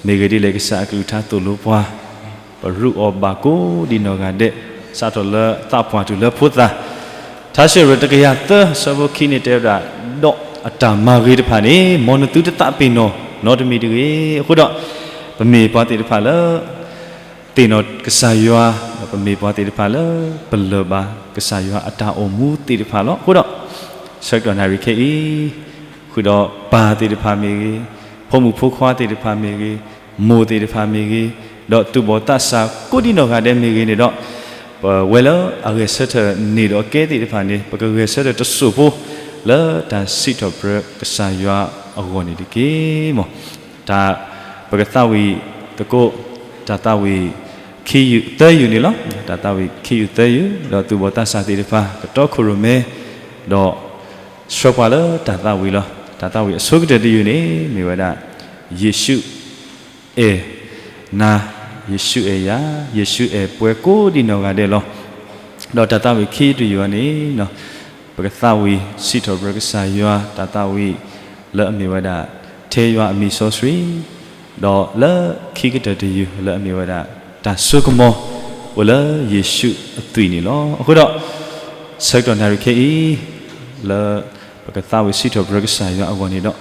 မ့ၢ်ဂ့ၤဒ်လဲၣ်ကစၢ်အကလုၢ်ကထါသိၣ်လိပှၤ, ပရူးအီၤဘၣ်ကိးဒံးနီၢ်ဂၤဒဲး, စးထီၣ်လၢသးပှၢ်တုၤလၢဖိသၣ်, ထါစံးထီၣ်ပတြၢၤတကယၤသၢ အဆၢဖိခံန့ၣ်တဲဝဲဒၣ်, ဒီးအတၢ်မၤဂ့ၤတဖၣ်န့ၣ် မ်နသုတသးပ့ၤနီၣ်နီတမံၤတဂ့ၤ. အဃိဒီး ပမ့ၢ်ပှၤသ့ၣ်တဖၣ်လၢ သ့ၣ်နီၣ်ကစၢ်ယွၤ, ဒီးပမ့ၢ်ပှၤသ့ၣ်တဖၣ်လၢ ပလၢၢ်ဘၣ်ကစၢ်ယွၤအတၢ်အိၣ်မူသ့ၣ်တဖၣ်လီၤ. အဃိဒီး ဆၢကတီၢ်နၣ်ရံၣ်ခဲအံၤ ဃုာ်ဒီးပၢ်သ့ၣ်တဖၣ်မ့ၢ်ဂ့ၤ, ဖိမုၣ်ဖိခွါသ့ၣ်တဖၣ်မ့ၢ်ဂ့ၤ, မိၢ်သ့ၣ်တဖၣ်မ့ၢ်ဂ့ၤ, ဒီးသူၣ်ဘီၣ်သးစၢ်ကိးဒံးနီၢ်ဂၤဒဲးမ့ၢ်ဂ့ၤန့ၣ်ဒီး, ပဝဲလၢအဂဲၤဆၢထၢၣ်န့ၢ်ဒီးကဲသ့ၣ်တဖၣ်န့ၣ် ပကဂဲၤဆၢထၢၣ်တစိၢ်ဖိ လၢတၢ်စံးထီၣ်ပတြၢၤကစၢ်ယွၤအဂီၢ်န့ၣ်တက့ၢ်. မ်တၢ်ပကသးဝံၣ်သကိး တၢ်သးဝံၣ်ခံယုၢ်သၢယုၢ်န့ၣ်လီၤ. တၢ်သးဝံၣ်ခံယုၢ်သၢယုၢ် ဒီးသူၣ်ဘီၣ်သးစၢ်သ့ၣ်တဖၣ် ကတီခိၣ်ရိၣ်မဲ ဒီး ဆှၢပှၤလၢတၢ်သးဝံၣ်လီၤ. တၢ်သးဝံၣ်အဆိကတၢၢ်တယုၢ်န့ၣ် မ့ၢ်ဝဲဒၣ် ယ့ၣ်ၡူးအဲၣ်နၤ, ယ့ၣ်ၡူးအဲၣ်ယၤ, ယ့ၣ်ၡူးအဲၣ်ပှၤကိးဒံးနီၢ်ဂၤဒဲးလီၤ. ဒီးတၢ်သးဝံၣ်ခံယုၢ်တယုၢ်အံၤန့ၣ် ပကသးဝံၣ်စံးထီၣ်ပတြၢၤကစၢ်ယွၤ တၢ်သးဝံၣ်လၢအမ့ၢ်ဝဲဒၣ် ထဲယွၤအမံၤစီဆှံ, ဒီးလၢခံကတၢၢ်တယုၢ်လၢအမ့ၢ်ဝဲဒၣ် တၢ်စိကမီၤ အိၣ်လၢယ့ၣ်ၡူးအသွံၣ်န့ၣ်လီၤ. အဃိဒီး ဆၢကတီၢ်နၣ်ရံၣ်ခဲအံၤ လၢပကသးဝံၣ်စံးထီၣ်ပတြၢၤကစၢ်ယွၤအဂီၢ်န့ၣ်ဒီး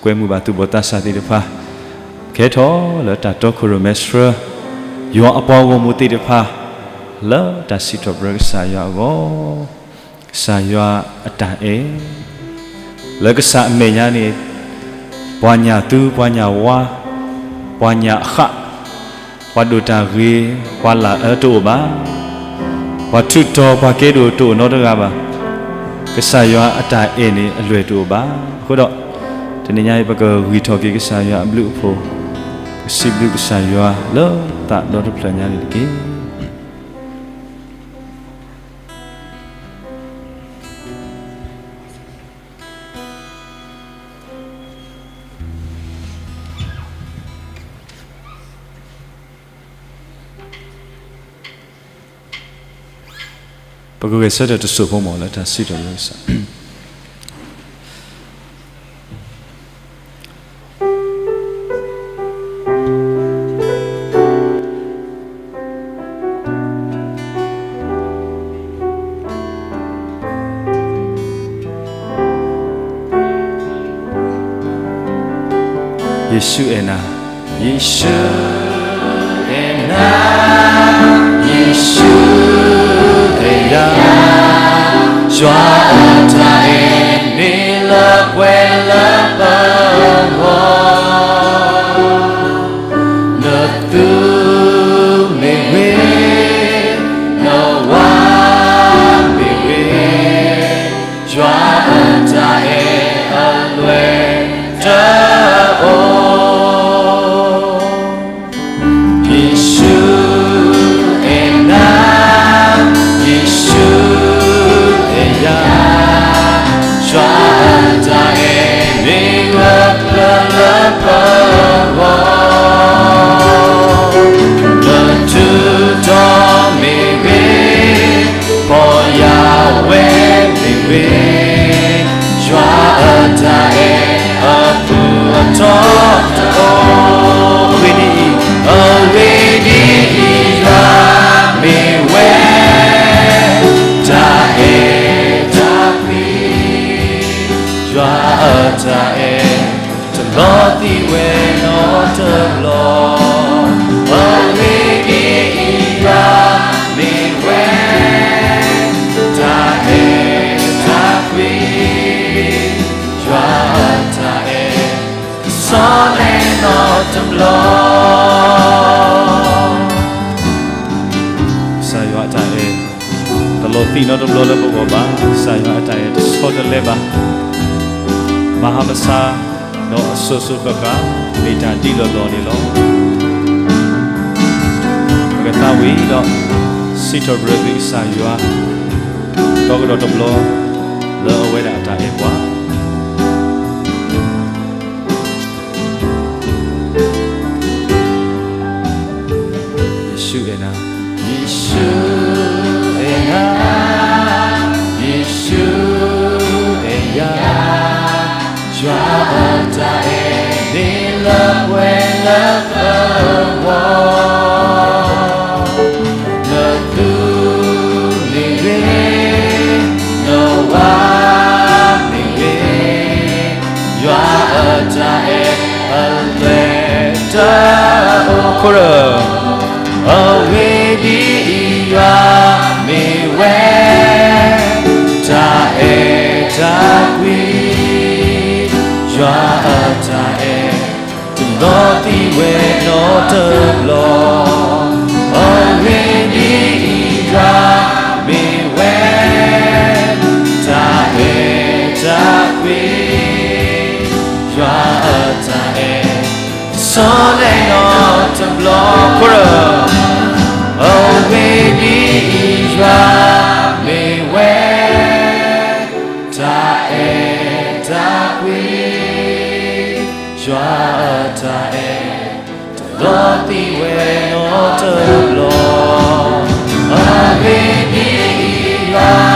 ကွဲမုာ်ဘၣ်သူၣ်ဘီၣ်သးစၢ်သ့ၣ်တဖၣ် ကဲထီၣ်လၢတၢ်တီခိၣ်ရိၣ်မဲဆှၢ ယွၤအပှၤဂီၢ်မုၢ်သ့ၣ်တဖၣ် လၢတၢ်စံးထီၣ်ပတြၢၤကစၢ်ယွၤအဂီၢ်, ကစၢ်ယွၤအတၢ်အဲၣ် လၢကစၢ်အမဲာ်ညါန့ၣ် ပှၤညၣ်သူ ပှၤညၣ်ဝါ ပှၤညၣ်အဃၣ် ပှၤဒိၣ်တၢ်ဂ့ၤ ပှၤလၢအၢတအိၣ်ဘၣ်. ပှၤထူးတီၤ ပှၤကဲဒိၣ်တအိၣ်နီတဂၤဘၣ်. ကစၢ်ယွၤအတၢ်အဲၣ်န့ၣ် အလွဲၢ်တအိၣ်ဘၣ်. အဃိဒီး တနံၤညါအံၤ ပကဂံၢ်ထီၣ်က့ၤကစၢ်ယွၤအဘျုးအဖှိၣ်, ပကစံးဘျုးကစၢ်ယွၤလၢသးဒီတဖျၢၣ်ညါန့ၣ်တက့ၢ်. ပကဂဲၤဆၢထၢၣ်တစိၢ်ဖိမ့ၢ်လၢတၢ်စံးထီၣ်ပတြၢၤကစၢ် ယ့ၣ်ၡူးအဲၣ်နၤ, ယ့ၣ်ၡူးအဲၣ်နၤ, ယ့ၣ်ၡူးအဲၣ်ယၤ, ယွၤအတၢ်အဲၣ်မ့ၢ်လၢပှဲၤလၢပဂီၢ်, နသူမ့ၢ်ဝ့ၢ်, နဝၤမ့ၢ်ဝ့ၢ်, ယွၤအတၢ်အဲၣ်အလွဲၢ်တအိၣ်. ယ့ၣ်ၡူးအဲၣ်နၤ, ယ့ၣ်ၡူးအဲၣ်ယၤ, ယွၤအတၢ်အဲၣ်မ့ၢ်လၢပှဲၤလၢပဂီၢ်, နထူးတီၤမ့ၢ်ဝ့ၢ်, ပီၢ်ယၢ်ဝဲမ့ၢ်ဝ့ၢ်, ယွၤအတၢ်အဲၣ်အပူၤအထီတအိၣ်, အဂ့ၢ်ဒ်အံၤ, အဂ့ၢ်ဒ်အံၤ, ယွၤမ့ၢ်ဝဲ တၢ်အဲၣ်တၢ်ကွံ, ယွၤအတၢ်အဲၣ် တလီၤသံးဝဲနီတဘျီ, အဂ့ၢ်ဒ်အံၤ, ယွၤမ့ၢ်ဝဲ တၢ်အဲၣ်တၢ်ကွံ, ယွၤအတၢ်အဲၣ် တဆီလဲၣ်နီတဘျီ. ကစၢ်ယွၤအတၢ်အဲၣ် တလီၤသံးနီတဘျီလၢပဂီၢ်ဘၣ်. ကစၢ်ယွၤအတၢ်အဲၣ်တဆီတလဲဘၣ်. မၤဟါမဆါ ဒီးအစိၤစိၤဃၣ်ဃၣ် မ့ၢ်တၢ်ဒ်လီၢ်လီၢ်န့ၣ်လီၤ. ပကသးဝံၣ်ဒီး စံးထီၣ်ပတြၢၤကစၢ်ယွၤ တီကဒီးတဘျီ လၢအဝဲဒၣ်အတၢ်အဲၣ်ပှၤ ယ့ၣ်ၡူးအဲၣ်နၤ, ယ့ၣ်ၡူးအဲၣ်နၤ, ယ့ၣ်ၡူးအဲၣ်ယၤ, ယွၤအတၢ်အဲၣ်မ့ၢ်လၢပှဲၤလၢ တၢ်အိၣ်ခိရၢ, အဝဲဒ်အံၤယွၤမ့ၢ်ဝဲ တၢ်အဲၣ်တၢ်ကွံ, ယွၤအတၢ်အဲၣ် တလီၤသံဝဲနီတဘျီ, အဝဲဒ်အံၤယွၤမ့ၢ်ဝဲ တၢ်အဲၣ်တၢ်ကွံ, ယွၤအတၢ်အဲၣ် ဆီလဲၣ်နီတဘျီ, ခိရၢ, အဝဲဒ်အံၤယွၤမ့ၢ်ဝဲ တၢ်အဲၣ်တၢ်ကွံ, ယွၤအတၢ်အဲၣ် တလီၤသံဝဲနီတဘျီ, အဝဲဒ်အံၤယွၤ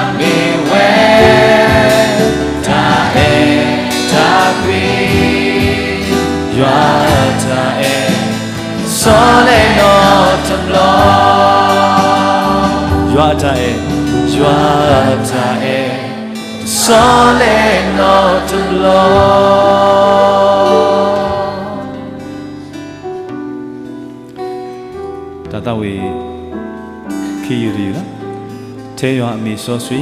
မ့ၢ်ဝဲ တၢ်အဲၣ်တၢ်ကွံ, ယွၤအတၢ်အဲၣ် ဆီလဲၣ်နီတဘျီ, ယွၤအတၢ်အဲၣ်, ယွၤအတၢ်အဲၣ် ဆီလဲၣ်နီတဘျီ. တၢ်သးဝံၣ် ခံယုၢ်တယုၢ်လီၤ. ထဲယွၤအမံၤစီဆှံ,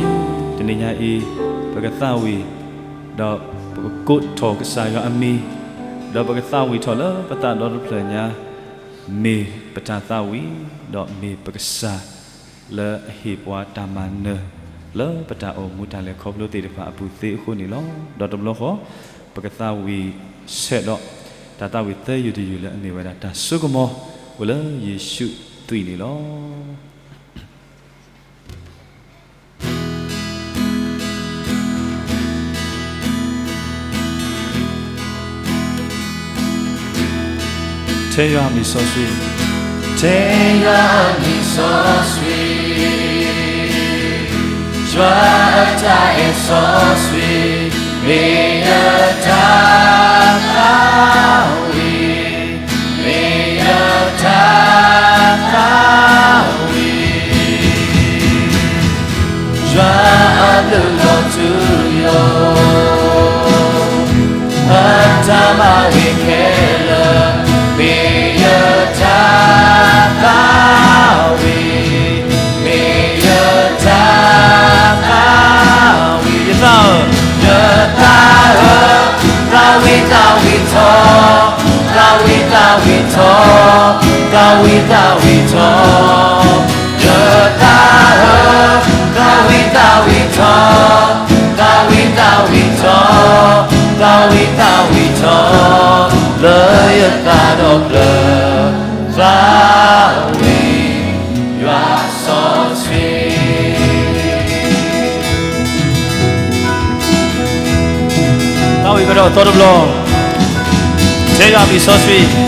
တနံၤညါအံၤ ပကသးဝံၣ်, ဒီးပကကိးထီၣ်ကစၢ်ယွၤအမံၤ, ဒီးပကသးဝံၣ်ထီၣ်လၢပသးဒီတဖျၢၣ်ညါ, မ့ၢ်ပတၢ်သးဝံၣ်, ဒီးမ့ၢ်ပကစၢ် လၢအဟ့ၣ်ပှၤတၢ်မၤနၢၤ လၢပတၢ်အိၣ်မူတၢ်လဲၤခီဖျိသ့ၣ်တဖၣ်အပူၤသ့အဃိန့ၣ်လီၤ. ဒီးတဘျီဃီ ပကသးဝံၣ်ဆဲးဒီး တၢ်သးဝံၣ်သၢယုၢ်တယုၢ်လၢအမ့ၢ်ဝဲဒၣ် တၢ်စိကမီၤအိၣ်လၢယ့ၣ်ၡူးသွံၣ်န့ၣ်လီၤ. ထဲယွၤအမံၤစီဆှံ, ထဲယွၤအမံၤစီဆှံ, ယွၤအတၢ်အဲၣ်စီဆှံ, မ့ၢ်ယတၢ်သးဝံၣ်, မ့ၢ်ယတၢ်သးဝံၣ်. ယွၤအဘျုးလီၤထူယိာ်, အတၢ်မၤဂ့ၤခဲလၢာ်, မ့ၢ်ယတၢ်သးဝံၣ်, မ့ၢ်ယတၢ်သးဝံၣ်, ယသးဧၢ, ယသးဧၢ, သးဝံၣ်သးဝံၣ်ထီၣ်, သးဝံၣ်သးဝံၣ်ထီၣ်, သးဝံၣ်သးဝံၣ်ထီၣ်. ယသးဧၢ, သးဝံၣ်သးဝံၣ်ထီၣ်, သးဝံၣ်သးဝံၣ်ထီၣ်, သးဝံၣ်သးဝံၣ်ထီၣ်, လၢယသးဒီဖျၢၣ်, သးဝံၣ်ယွၤစီဆှံ. သးဝံၣ်ကဒီးသီတဘျီ,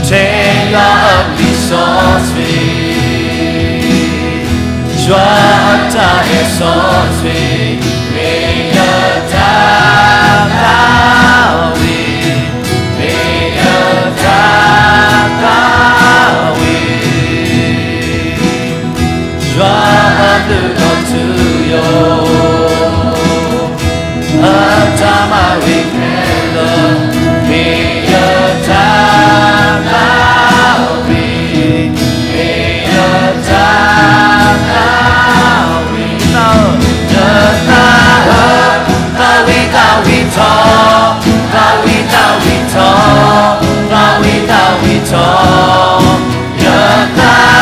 ထဲယွၤအမံၤစီဆှံ, ထဲယွၤအမံၤစီဆှံ, ယွၤအတၢ်အဲၣ်စီဆှံ, မ့ၢ်ယတၢ်သးဝံၣ်, မ့ၢ်ယတၢ်သးဝံၣ်. ယွၤအဘျုးလီၤထူယိာ်, အတၢ်မၤဂ့ၤခဲလၢာ်, မ့ၢ်ယတၢ်သးဝံၣ်, မ့ၢ်ယတၢ်သးဝံၣ်. ယသးဧၢ, သးဝံၣ်သးဝံၣ်ထီၣ်, သးဝံၣ်သးဝံၣ်ထီၣ်, သးဝံၣ်သးဝံၣ်ထီၣ်. ယသးဧ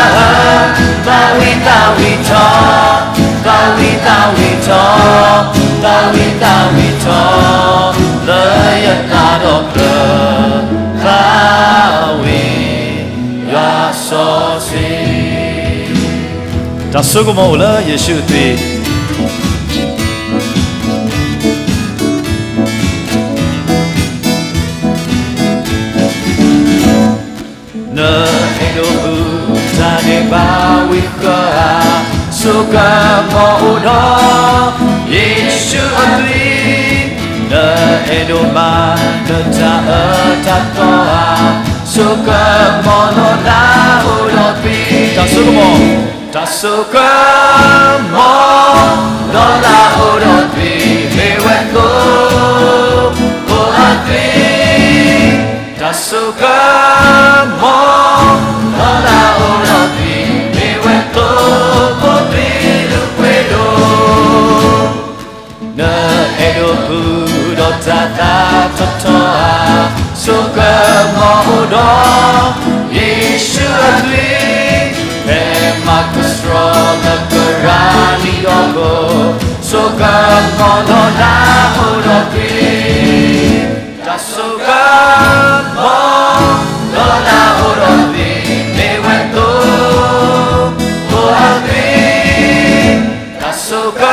ၢ, သးဝံၣ်သးဝံၣ်ထီၣ်, သးဝံၣ်သးဝံၣ်ထီၣ်, သးဝံၣ်သးဝံၣ်ထီၣ်, လၢယသးဒီဖျၢၣ်, သးဝံၣ်ယွၤစီဆှံ. တၢ်စိကမီၤအိၣ်လၢယ့ၣ်ၡူးအသွံၣ်. နအဲၣ်ဒိးမူဒါန့ၣ်ဘၣ်ဝံၤဃၢၤဧါ, စိကမီၤအိၣ်ဒီးယ့ၣ်ၡူးအသွံၣ်, နအဲၣ်ဒိးမၤနတၢ်အၢတၢ်သီဧါ, စိကမီၤဒီးလၢအိၣ်ဒီးသွံၣ်. တၢ်စိကမီၤ, တၢ်စိကမီၤ, ဒီးလၢအိၣ်ဒီးသွံၣ်, မ့ၢ်ဝဲသိဖိအသွံၣ်. တၢ်ဆိကမိၣ် လီၤလးအိၣ်ဒီးသွံၣ် မ့ၢ်ဝဲသိဖိသွံၣ်လုၢ်ပှ့ၤဒိၣ် နအဲၣ်ဒိးဃုာ်ဒီးတၢ်သးထီထီဧါ, ဆိကမိၣ်အိၣ်ဒီး ယ့ၣ်ၡူးအသွံၣ်, ဖဲမၤကဆှီလၢကရၢနံၤဒီခိၣ်, ဆိကမိၣ်လီၤလးအိၣ်ဒီးသွံၣ်, တၢ်ဆိကမိၣ် လီၤလးအိၣ်ဒီးသွံၣ် မ့ၢ်ဝဲသိဖိအသွံၣ် တၢ်ဆိက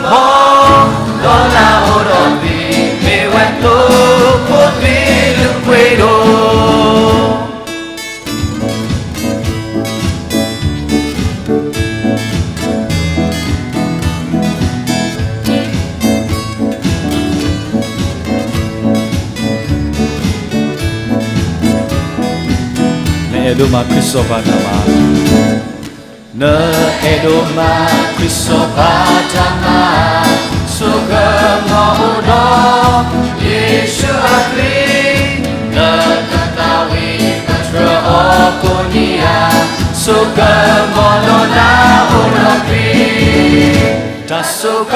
မိၣ် လီၤလးအိၣ်ဒီးသွံၣ် မ့ၢ်ဝဲသိဖိသွံၣ်လုၢ်ပှ့ၤဒိၣ်. နအဲၣ်ဒိးမၤခရံာ်စီၤပၤတၢ်မၤ နအဲၣ်ဒိးမၤခရံာ်စီၤပၤတၢ်မၤ, ဆိကမိၣ်အိၣ်ဒီး ယ့ၣ်ၡူးအသွံၣ်, လၢနသးဝံၣ်ပတြၢၤအီၤကိးနံၤဧါ, ဆိကမိၣ်လီၤလးအိၣ်ဒီးသွံၣ်, တၢ်ဆိက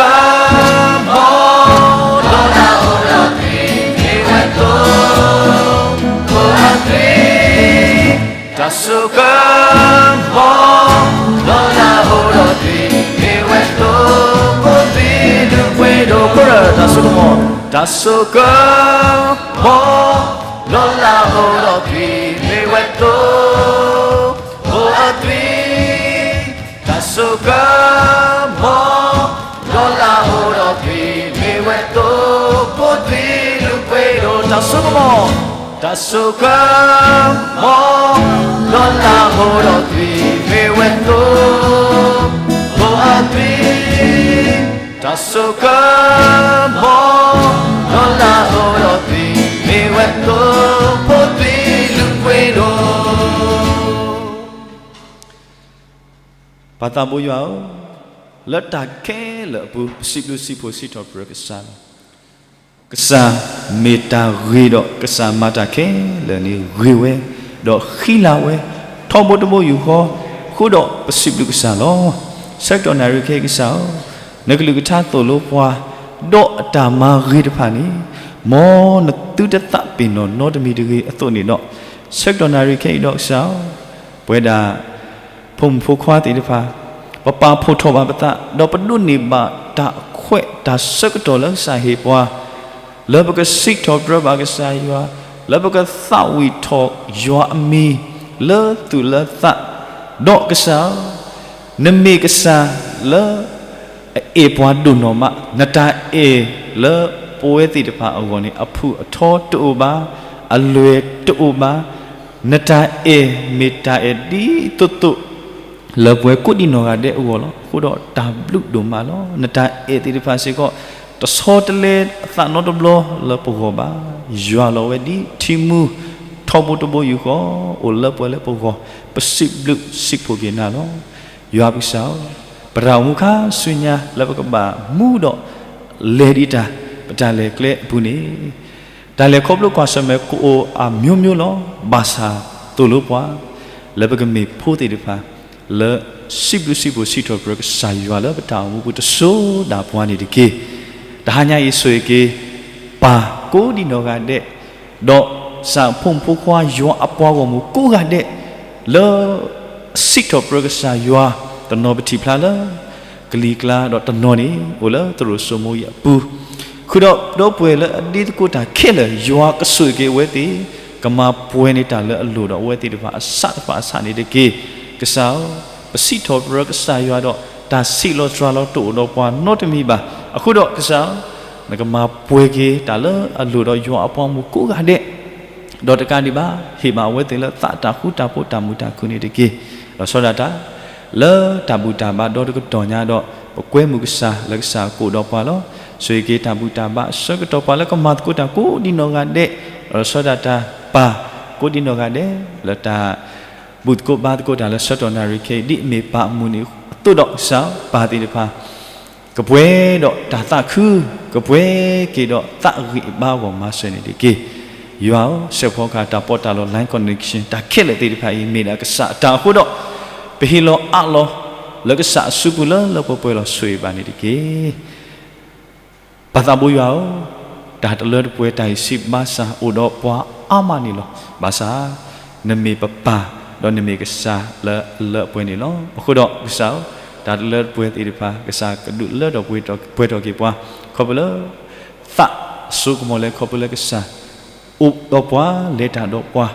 မိၣ် လီၤလးအိၣ်ဒီးသွံၣ် မ့ၢ်ဝဲသိဖိအသွံၣ်, တၢ်ဆိကမိၣ် လီၤလးအိၣ်ဒီးသွံၣ် မ့ၢ်ဝဲသိဖိသွံၣ်လုၢ်ပှ့ၤဒိၣ်. ခိၣ်ရၢၢ် တၢ်ဆိကမိၣ်, တၢ်ဆိကမိၣ် လီၤလးအိၣ်ဒီးသွံၣ် မ့ၢ်ဝဲသိဖိအသွံၣ်, တၢ်ဆိကမိၣ် လီၤလးအိၣ်ဒီးသွံၣ် မ့ၢ်ဝဲသိဖိသွံၣ်လုၢ်ပှ့ၤဒိၣ်. တၢ်ဆိကမိၣ်, တၢ်ဆိကမိၣ် လီၤလးအိၣ်ဒီးသွံၣ် မ့ၢ်ဝဲသိဖိအသွံၣ်, တၢ်ဆိကမိၣ် လီၤလးအိၣ်ဒီးသွံၣ် မ့ၢ်ဝဲသိဖိသွံၣ်လုၢ်ပှ့ၤဒိၣ်. ပၢ်သးဘိယွၤဧၢ, လၢတၢ်ခဲလၢာ်အပူၤ ပစံးဘျုးစံးဖှိၣ်စံးထီၣ်ပတြၢၤကစၢ်လီၤ. ကစၢ်မ့ၢ်တၢ်ဂ့ၤဒီးကစၢ်မၤတၢ်ခဲလၢာ်န့ၣ်ဂ့ၤဝဲ, ဒီးဃံလၤဝဲ, ထီဘိတဘိယူၢ်ဃီ, ဃိဒီးပစံးဘျုးကစၢ်လီၤ. ဆၢကတီၢ်နၣ်ရံၣ်ခဲအံၤကစၢ်ဧၢ, နကလုၢ်ကထါသိၣ်လိပှၤ, ဒီးအတၢ်မၤဂ့ၤတဖၣ်န့ၣ်, မ်နသုတသးပ့ၤနီၣ်နီတမံၤတဂ့ၤအသိးန့ၣ်ဒီး, ဆၢကတီၢ်နၣ်ရံၣ်ခဲအံၤဒီးကစၢ်ဧၢ, ပဝဲဒၣ် ဖိမုၣ်ဖိခွါသ့ၣ်တဖၣ်, ပပာ်ဖှိၣ်ထီၣ်ဘၣ်ပသး, ဒီးပဒိးန့ၢ်ဘၣ်တၢ်ခွဲးတၢ်ဆၢကတီၢ်လၢကစၢ်ဟ့ၣ်ပှၤ, လၢပကစံးထီၣ်ပတြၢၤဘၣ်ကစၢ်ယွၤ, လၢပကသးဝံၣ်ထီၣ်ယွၤအမံၤ လၢသူၣ်လၢသး, ဒီးကစၢ်ဧၢ, နမ့ၢ်ကစၢ်လၢအအဲၣ်ပှၤဒိၣ်နီၢ်မး, နတၢ်အဲၣ်လၢပဝဲသ့ၣ်တဖၣ်အဂီၢ်န့ၣ် အဖုၣ်အထီတအိၣ်ဘၣ်, အလွဲၢ်တအိၣ်ဘၣ်, နတၢ်အဲၣ်မ့ၢ်တၢ်အဲၣ်ဒ်သိးသိး လၢပဝဲကိးဒံနီၢ်ဂၤဒဲးအဂီၢ်လီၤ. အဃိဒီးတၢ်ဘျုးဒိၣ်မးလီၤ. နတၢ်အဲၣ်သ့ၣ်တဖၣ်စ့ၢ်ကီး တဆီတလဲအသးနီတဘျီလၢပဂီၢ်ဘၣ်. ယွၤလီၤဝဲဒ်ထံမူထီဘိတဘိယူၢ်ဃီ အိၣ်လၢပှဲၤလၢပဂီၢ်, ပစံးဘျုးစံးဖှိၣ်က့ၤနၤလီၤ. ယွၤပကစၢ်ဧၢ, ပတၢ်အိၣ်မူခါဆူညါလၢပကဘၣ်မူဒီး လဲၤဒံးတၢ် ပတၢ်လဲၤကျဲအပူၤန့ၣ် တၢ်လဲၤခီဖျိကွၢ်ဆၢၣ်မဲာ်ကအိၣ်အမျိုးမျိုးလီၤ. ဘၣ်ဆၣ်သိၣ်လိပှၤ လၢပကမ့ၢ်ဖိသ့ၣ်တဖၣ် လၢစံးဘျုးစံးဖှိၣ်စံးထီၣ်ပတြၢၤကစၢ်ယွၤလၢပတၢ်အိၣ်မူပူၤတစိၤဒၣ်ပှၤန့ၣ်တက့ၢ်. တဟါညါအံၤဆိၣ်ဂ့ၤက့ၤ ပၢ်ကိးဒံနီၢ်ဂၤဒဲး, ဒီးစၢ်ဖိမုၣ်ဖိခွါယွၤအပှၤဂီၢ်မုၢ်ကိးဂၤဒဲး လၢ စံးထီၣ်ပတြၢၤကစၢ်ယွၤ တနီၤပထံၣ်ဖျါလၢ ကလံၤကျါဒီးတနီၤန့ၣ် အိၣ်လၢသရိာ်စိမိၤအံၤအပူၤ, ဃုာ်ဒီးဒီပုၢ်ဝဲၢ်လၢအဒ့သကိးတၢ်ခဲလၢာ် ယွၤကဆိၣ်ဂ့ၤက့ၤအဝဲသ့ၣ်, ကမၤပှဲၤန့ၢ်တၢ်လၢအလိၣ်ဒီးအဝဲသ့ၣ်တဖၣ်အဆးတဖၣ်အဆးန့ၣ်တက့ၢ်. ကစၢ်ဧၢ, ပစံးထီၣ်ပတြၢၤကစၢ်ယွၤဒီး တၢ်ဆံးလီၤစှၤလီၤတအိၣ်ဒီးပှၤနီတမံၤဘၣ်. အဃိဒီးကစၢ်ဧၢ, နကမၤပှဲၤက့ၤတၢ်လၢအလိၣ်ဒီးယွၤအပှၤမုၣ်ကိးဂၤဒဲး ဒီးတကးဒံးဘၣ် ဟ့ၣ်ဘၣ်အဝဲသ့ၣ်လၢသးတၢ်ဃူတၢ်ဖိးတၢ်မုာ်တၢ်ခုၣ်န့ၣ်တက့ၢ်. လီၤဆီဒၣ်တၢ် လၢတၢ်ဘူၣ်တၢ်ဘါဒီတကတီၢ်ညါဒီး ပကွဲမုာ်ကစၢ်လၢကစၢ်ကအိၣ်ဒီးပှၤလီၤ. ဆိၣ်ဂ့ၤက့ၤတၢ်ဘူၣ်တၢ်ဘါအဆၢကတီၢ် ပှၤလၢကမၤသကိးတၢ်ကိးဒံနီၢ်ဂၤဒဲး, လီၤဆီဒၣ်တၢ်ပၢ်ကိးဒံနီၢ်ဂၤဒဲး လၢတၢ်ဘူၣ်သကိးဘါသကိးတၢ်လၢဆၢကတီၢ်နၣ်ရံၣ်ခဲအံၤ ဒ်အမ့ၢ်ပၢ်အမုၢ်နံၤအသိးဒီး ကစၢ်ပၢ်သ့ၣ်တဖၣ် ကပှဲၤဒီးတၢ်သးခု, ကပှဲၤက့ၤဒီးသးဂံၢ်ဘါဂီၢ်မၤစၢၤန့ၣ်တက့ၢ်. ယွၤဧၢ, စဲးဖီကဟၣ်တၢ်ပီးတၢ်လီ line connection တၢ်ခဲလၢာ်သ့ၣ်တဖၣ်အံၤ မ့ၢ်ဒၣ်ကစၢ်အတၢ်အဃိဒီး, ပဟ့ၣ်လီၤအးလီၤ လၢကစၢ်အစုပူၤလၢလၢပှဲၤပှဲၤလီၤ ဆိၣ်ဂ့ၤဘၣ်န့ၣ်တက့ၢ်. ပၢ်သးဘိယွၤဧၢ, တၢ်တလၢတပှဲၤတၢ်အံၤစံးဘၣ်ဆၣ် အိၣ်ဒီးပှၤအါမးန့ၣ်လီၤ. ဘၣ်ဆၣ် နမ့ၢ်ပပၢ် ဒီးနမ့ၢ်ကစၢ်လၢအလၢအပှဲၤန့ၣ်လီၤ. အဃိဒီးကစၢ်ဧၢ, တၢ်တလၢတပှဲၤသ့ၣ်တဖၣ် ကစၢ်ကဒုးလၢထီၣ်ပှဲၤထီၣ်က့ၤပှၤ ခီဖျိလၢ သးစိကမီၤလၢ ခီဖျိလၢကစၢ် အိၣ်ဒီးပှၤ လဲၤတၢ်ဒီးပှၤ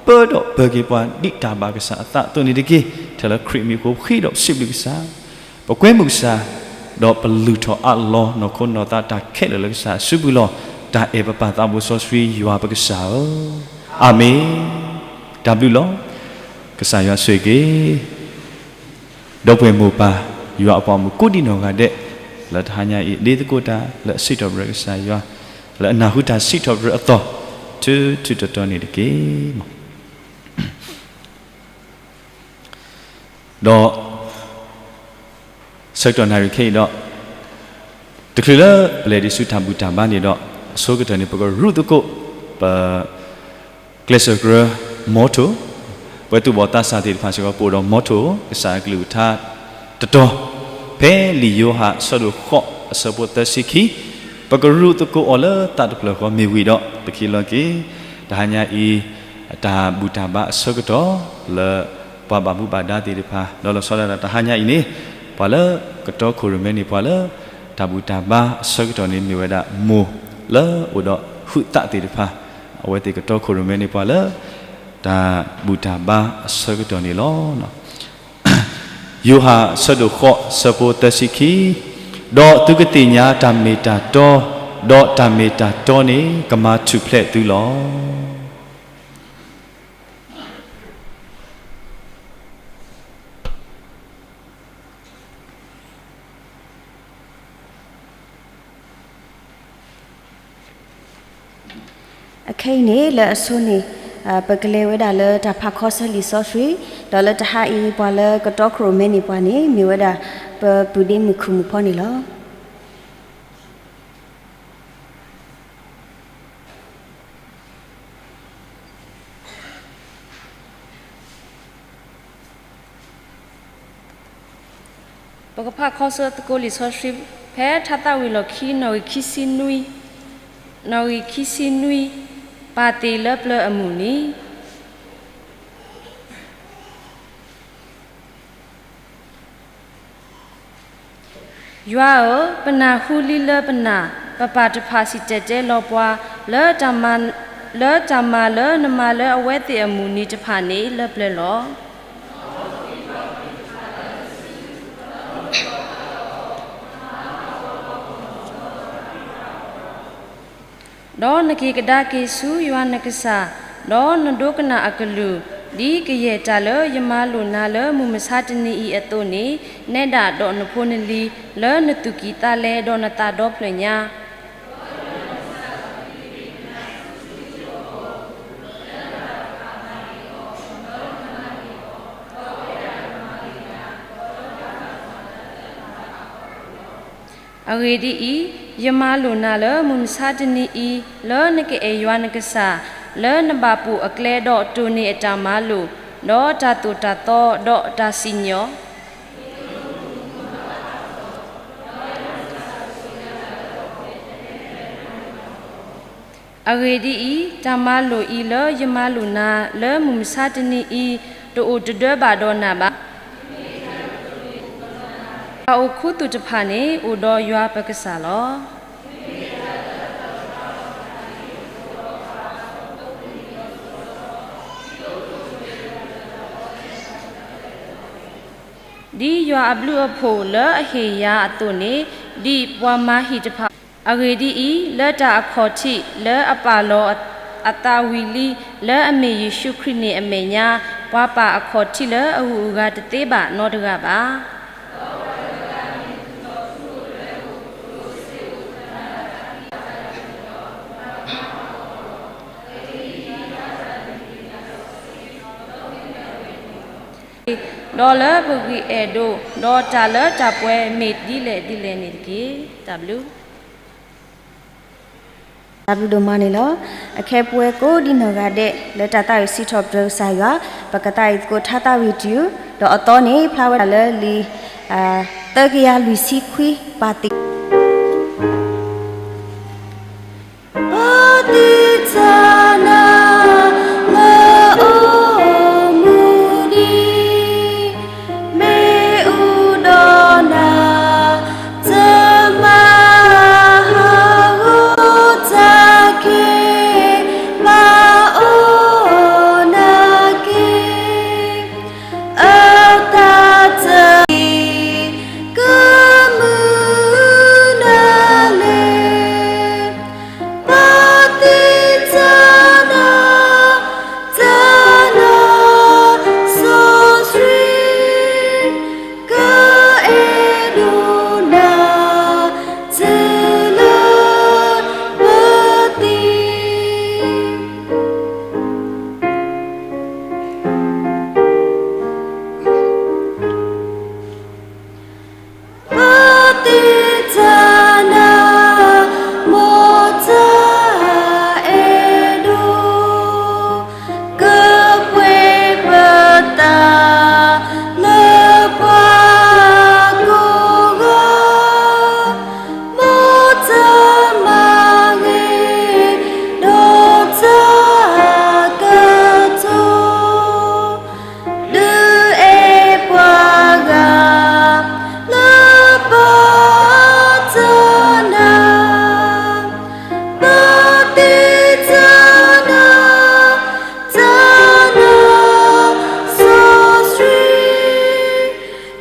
ပၢဒီးပၢၤက့ၤပှၤ ဒ်တၢ်ဘၣ်ကစၢ်အသးအသိးန့ၣ်တက့ၢ်. ထဲလၢခရံာ်မံၤအဃိ ပဃ့ဒီးစံးဘျုးကစၢ်, ပကွဲမုာ်ကစၢ်, ဒီးပလုၢ်ထီၣ်အးလီၤ နီၢ်ခိနီၢ်သးတၢ်ခဲလၢာ်လၢကစၢ်အစုပူၤလီၤ. တၢ်အဲၣ်ပပၢ်သးဘိစီဆှံယွၤပကစၢ်ဧၢ, အၤမ့ၣ်. တၢ်ဘျုးလီၤ. ကစၢ်ယွၤဆိၣ်ဂ့ၤက့ၤ ဒီပုၢ်ဝဲၢ်မိၢ်ပၢ် ယွၤအပှၤမုၣ်ကိးဒံနီၢ်ဂၤဒဲး လၢတဟါညါအံၤ ဒ်သကိးတၢ်လၢအစံးထီၣ်ပတြၢၤကစၢ်ယွၤ လၢအနၢ်ဟူတၢ်စံးထီၣ်ပတြၢၤအသီ ထူထူတီတီန့ၣ်တက့ၢ်. ဒီး ဆၢကတီၢ်နၣ်ရံၣ်ခဲအံၤဒီး တချုးလၢပလဲၤဒံးဆူတၢ်ဘူၣ်တၢ်ဘါန့ၣ်ဒီး အဆိကတၢၢ်န့ၣ် ပကရူၢ်သကိး ပ ကျဲးစၢးကြၢး motto, ပဝဲသူၣ်ဘီၣ်သးစၢ်သ့ၣ်တဖၣ်စ့ၢ်ကီး ပအိၣ်ဒီး motto ကစၢ်အကလုၢ်ကထါတတီၤ, ဖဲလံာ်ယိၤဟၣ်အဆၢဒိၣ်ဃိးအဆၢဖိသၢဆံခံ, ပကရူၢ်သကိးအီၤလၢသးတဖျၢၣ်ဃီမ့ၢ်ဝံၤဒီး ပကဟ့ၣ်လီၤက့ၤ တဟါညါအံၤ တၢ်ဘူၣ်တၢ်ဘါအဆၢကတီၢ်လၢ ပှၤဘၣ်မူဘၣ်ဒါသ့ၣ်တဖၣ် ဒီးလီၤဆီဒၣ်တၢ်တဟါညါအံၤန့ၣ် ပှၤလၢကတီခိၣ်ရိၣ်မဲန့ၢ်ပှၤလၢ တၢ်ဘူၣ်တၢ်ဘါအဆၢကတီၢ်န့ၣ် မ့ၢ်ဝဲဒၣ်မိၢ်လၢအိၣ်ဒီးဟုးသးသ့ၣ်တဖၣ်, အဝဲသ့ၣ်ကတီခိၣ်ရိၣ်မဲန့ၢ်ပှၤလၢ တၢ်ဘူၣ်တၢ်ဘါအဆၢကတီၢ်န့ၣ်လီၤ. ယိၤဟၣ်အဆၢဒိၣ်ဃိးအဆၢဖိသၢဆံခံ, ဒီးသုကသ့ၣ်ညါတၢ်မ့ၢ်တၢ်တီ, ဒီးတၢ်မ့ၢ်တၢ်တီန့ၣ် ကမၤထူၣ်ဖျဲးသုလီၤ. အခဲအံၤန့ၣ် လၢအဆိန့ၣ် ပကလဲၤဝဲဒၣ်လၢတၢ်ဖးခီဆၢလံာ်စီဆှံ, ဒီးလၢတဟါအံၤ ပှၤလၢကတီခိၣ်ရိၣ်မဲန့ၢ်ပှၤန့ၣ် မ့ၢ်ဝဲဒၣ် ပပုၢ်ဒ့မုၣ်ခုၣ်မုၣ်ဖီန့ၣ်လီၤ. ပကဖးခီဆၢသကိးလံာ်စီဆှံ ဖဲထါသၣ်ဝံၤလီၢ်ခံ နီၣ်ဂံၢ်ခံဆံနွံ, နီၣ်ဂံၢ်ခံဆံနွံ, ပၢ်သ့ၣ်လၢပျၢၤအမုၢ်နံၤ. ယွၤဧၢ, ပနၢ်ဟူလံလၢပနာ်, ပပၢ်တဖၣ်စံၣ်တဲၤတဲလီၤပှၤ, လၢတၢ်မၤလၢနမၤလၢအဝဲသ့ၣ်အမုၢ်နံၤတဖၣ်န့ၣ် လၢပျၢၤလီၤ. ဒီးနက့ၤကဒါက့ၤဆူယွၤနကစၢ်, ဒီးနဒိကနၣ်အကလုၢ်, ဒ်ကယဲၢ်တၢ်လၢယမၤလိာ်နၤလၢမုၢ်မဆါတနံၤအံၤအသိးန့ၣ်, နဲဒၣ်ဒီးနဖိနလံၤ, လၢနသူၣ်ကံၢ်သးလဲ, ဒီးနသးဒီဖျၢၣ်ညါ အဂ့ၢ်ဒ်အံၤ, ယမၤလိာ်နၤလၢမုၢ်မဆါတနံၤအံၤ, လၢနကအဲၣ်ယွၤနကစၢ်, လၢနဘၣ်ပိာ်အကျဲဒီးတိၢ်န့ၢ်အတၢ်မၤလိာ်, ဒီးအတၢ်သိၣ်တၢ်သီ, ဒီးအတၢ်စံၣ်ညီၣ် အဂ့ၢ်ဒ်အံၤ, တၢ်မၤလိာ်အံၤလၢယမၤလိာ်နၤလၢမုၢ်မဆါတနံၤအံၤ, တအိၣ်တဒၢဘၣ်ဒီးနၤဘၣ်. တၢ်အိၣ်ခူသူၣ်တဖၣ်န့ၣ် အိၣ်ဒီးယွၤပကစၢ်လီၤ. ဒ်ယွၤအဘျုးအဖှိၣ်လၢအဟ့ၣ်ယၤအသိးန့ၣ်, ဒ်ပှၤမၤဟံၣ်တဖၣ်, အဂ့ၢ်ဒ်အံၤ, လၢတၢ်အခီၣ်ထံးလၢအပာ်လီၤအသးဝံၤလံ, လၢအမ့ၢ်ယ့ၣ်ၡူးခရံာ်န့ၣ်အမဲာ်ညါ, ပှၤပာ်အခီၣ်ထံးလၢအဂုၤအဂၤတသ့ဘၣ်နီတဂၤဘၣ်. ဒီးလၢပဂံၢ်အဲၣ်ဒိး, ဒီးတၢ်လၢတၢ်ပှဲၤမ့ၢ်ဒ်လဲၣ်ဒ်လဲၣ်န့ၣ်တက့ၢ်. တၢ်ဘျုး တၢ်ဘျုးဒိၣ်မးန့ၣ်လီၤ. အခဲပဝဲကိးဒံနီၢ်ဂၤဒဲး လၢတၢ်သးဝံၣ်စံးထီၣ်ပတြၢၤကစၢ်ယွၤ, ပကသးဝံၣ်သကိးထါသးဝံၣ်တယုၢ်, ဒီးအသီန့ၣ် ဖျါဝဲဒၣ်လၢလံာ် သၢကယၤလွံၢ်ဆံခွံ ပၢ်သ့ၣ် ပၢ်သ့ၣ်တၢ်နၤ လၢအိၣ်မူဒံး မ့ၢ်အူဒီးနၤ တမၤဟးဂီၤတၢ်က့ၤ ဘၣ်အိၣ်နၤက့ၤ အတၢ်တမံၤ ကမုာ်နၤလဲၣ်. ပၢ်သ့ၣ်တၢ်နၤ တၢ်နၤစီဆှံ ကအဲၣ်ဒိးနၤ တုၤလၢပသံ ပၢ်သ့ၣ်တၢ်နၤ မ်တၢ်အဲၣ်ဒိး ကပှဲၤပသး လၢပှၤကိးဂၤ မ်တၢ်မၤဂ့ၤ ဒီးတၢ်ကတိၤ ဒုးအဲၣ်ပှၤဂၤ လၢပၢ်တၢ်နၤ ပၢ်သ့ၣ်တၢ်နၤ တၢ်နၤစီဆှံ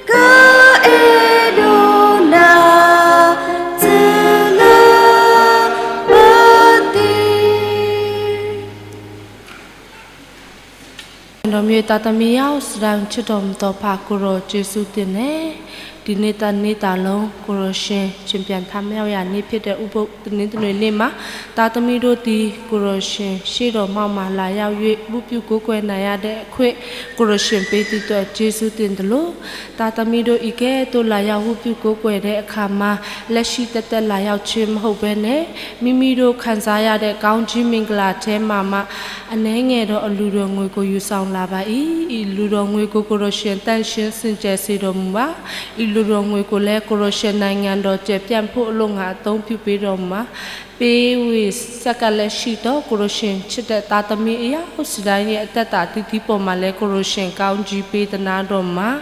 ကအဲၣ်ဒိးနၤ တုၤလၢပသံ ဒီးမ့ၢ်တၢ်သးမံယၤအိၣ်စဒါဆၢထီၣ်မုၢ်သီဖး ကိးဒီးက့ၤစူသ့ၣ်န့ၣ်, ဒ်န့ၣ်သန့ၤသးလီၤ ကိုယ်တော်ရှင် ရှင်ပြန်ထမြောက်ရာနေ့ဖြစ်တဲ့ ဥပုသ်တနင်္ဂနွေနေ့မှာ သားသမီးတို့သည် ကိုယ်တော်ရှင်ရှေ့တော်မှ လာရောက်၍ ဝတ်ပြုကိုးကွယ်နိုင်ရတဲ့ခွင့် ကိုယ်တော်ရှင်ပေးသည့်အတွက် ကျေးဇူးတင်သလို သားသမီးတို့ ဤကဲ့သို့ လာရောက်ဝတ်ပြုကိုးကွယ်တဲ့အခါမှာ လက်ရှိသက်သက်လာရောက်ခြင်းမဟုတ်ဘဲနဲ့ မိမိတို့ခံစားရတဲ့ ကောင်းကြီးမင်္ဂလာထဲမှာမှ အနည်းငယ်သော အလှူတော်ငွေကို ယူဆောင်လာပါ၏။ ဤအလှူတော်ငွေကို ကိုယ်တော်ရှင် သန့်ရှင်းစင်ကြယ်စေတော်မူပါ။ ဤအလှူတော်ငွေကိုလည်း ကိုယ်တော်ရှင် နိုင်ငံတော်ကျယ်ပြန့်ဖို့အလို့ငှာ အသုံးပြုပေးတော်မူပါ။ ပေးဝေဆက်ကပ်လက်ရှိသော ကိုယ်တော်ရှင်ချစ်တဲ့ သားသမီးအယောက်စီတိုင်းရဲ့ အသက်တာအသီးသီးပေါ်မှာလည်း ကိုယ်တော်ရှင် ကောင်းကြီးပေးသနားတော်မူပါ။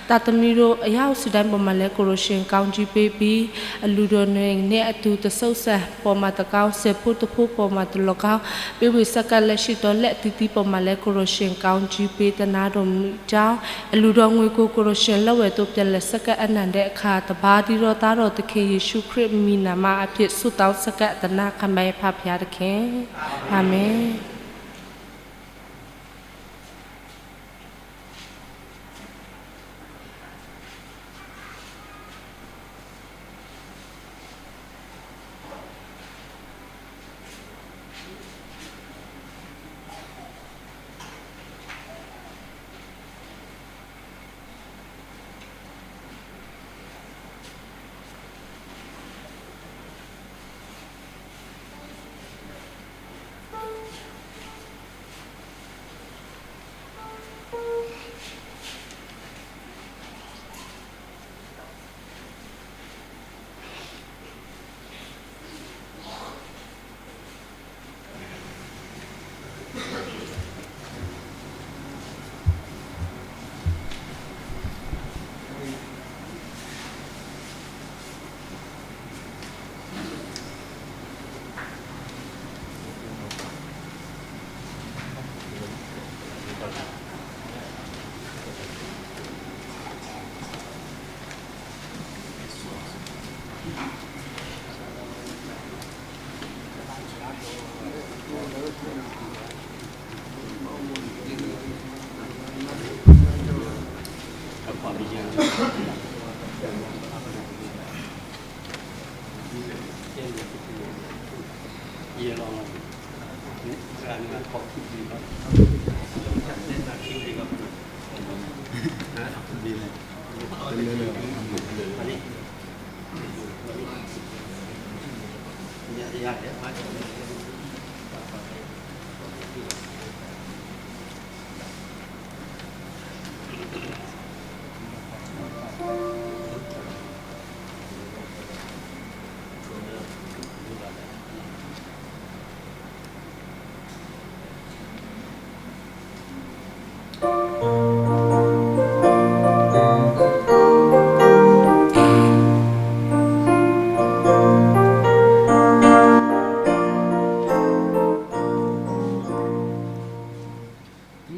သားသမီးတို့ အယောက်စီတိုင်းပေါ်မှာလည်း ကိုယ်တော်ရှင် ကောင်းကြီးပေးပြီး အလှူတော်ငွေနဲ့အတူ တဆုပ်စံပေါ်မှာတကောင်း ဆယ်ဖိတဖိပေါ်မှာတလီၤကောင်း ပေးဝေဆက်ကပ်လက်ရှိသော လက်အသီးသီးပေါ်မှာလည်း ကိုယ်တော်ရှင် ကောင်းကြီးပေးသနားတော်မူကြောင်း အလှူတော်ငွေကို ကိုယ်တော်ရှင်လက်ဝဲသို့ ပြန်လည်ဆက်ကပ်အပ်နိုင်တဲ့အခါ တပါးတည်းသော သားတော်သခင် ယေရှုခရစ်မံၤနာမအဖြစ် ဆုတောင်းဆက်ကပ်အသနာ်ခံပါ ဖဖျါသခင်။ အာမင်။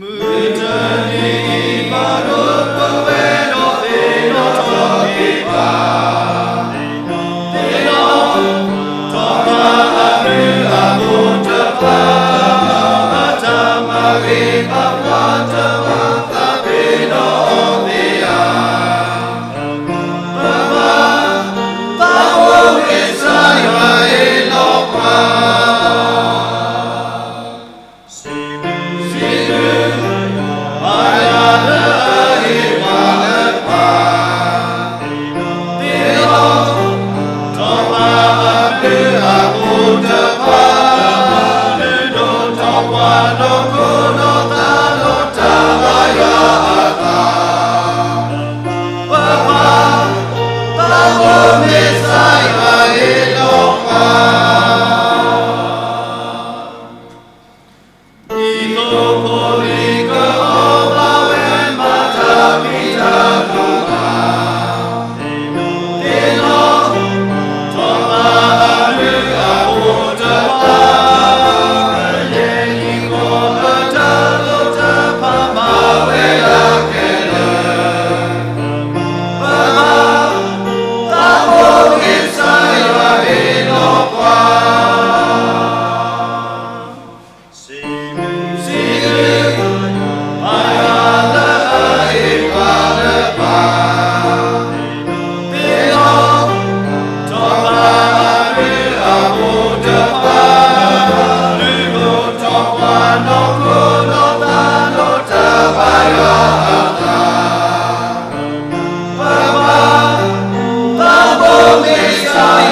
မုၢ်တနံၤအံၤဘၣ်ဒိပဝဲဒီးသ့ၣ်နီၣ်ထီၣ်က့ၤဘၣ်, သ့ၣ်နီၣ်ထီၣ် ထီၣ်ဘၣ်အဘျုးအဖှိၣ်တဖၣ်, အတၢ်မၤဂ့ၤဘၣ်ပှၤတဖၣ်သ့ၣ်နီၣ်အီၤသ့ဧါ. ပမၤ ပအိၣ်က့ၤကစၢ်ယွၤအ့ၣ်လိာ်ပှၤ စံးဘျုး ဘၣ်ယွၤလၢအဟ့ၣ်ပှၤလၢပှၤ, သ့ၣ်နီၣ်ထီၣ် ထီၣ်ဘၣ်အဘျုးအဖှိၣ်တဖၣ်, လုၢ်ဒိၣ်ထီၣ်ပှၤဒီးခိၣ်ဒီးသးဒီးတၢ်ဘၣ်ယွၤအသး, ပမၤ ပအိၣ်က့ၤကစၢ်ယွၤအ့ၣ်လိာ်ပှၤ ဒ်သိးဖိလံၤကအီၣ်ဘၣ်ဝဲမၤတၢ်ဖံးတၢ်မၤ, သ့ၣ်နီၣ်ထီၣ် ထီၣ်ဘၣ်အဘျုးအဖှိၣ်တဖၣ်, ကယဲၢ်ဟံၣ်ဃီပတၢ်လိၣ်တၢ်ဖးမၤဝဲဒၣ်ခဲလၢာ်, ပမၤ ပအိၣ်က့ၤကစၢ်ယွၤအ့ၣ်လိာ်ပှၤ စံးဘျုး ဘၣ်ယွၤလၢအဟ့ၣ်ပှၤလၢပှၤ, သ့ၣ်နီၣ်ထီၣ် ထီၣ်ဘၣ်အဘျုးအဖှိၣ်တဖၣ်, လုၢ်ဒိၣ်ထီၣ်ပှၤဒီး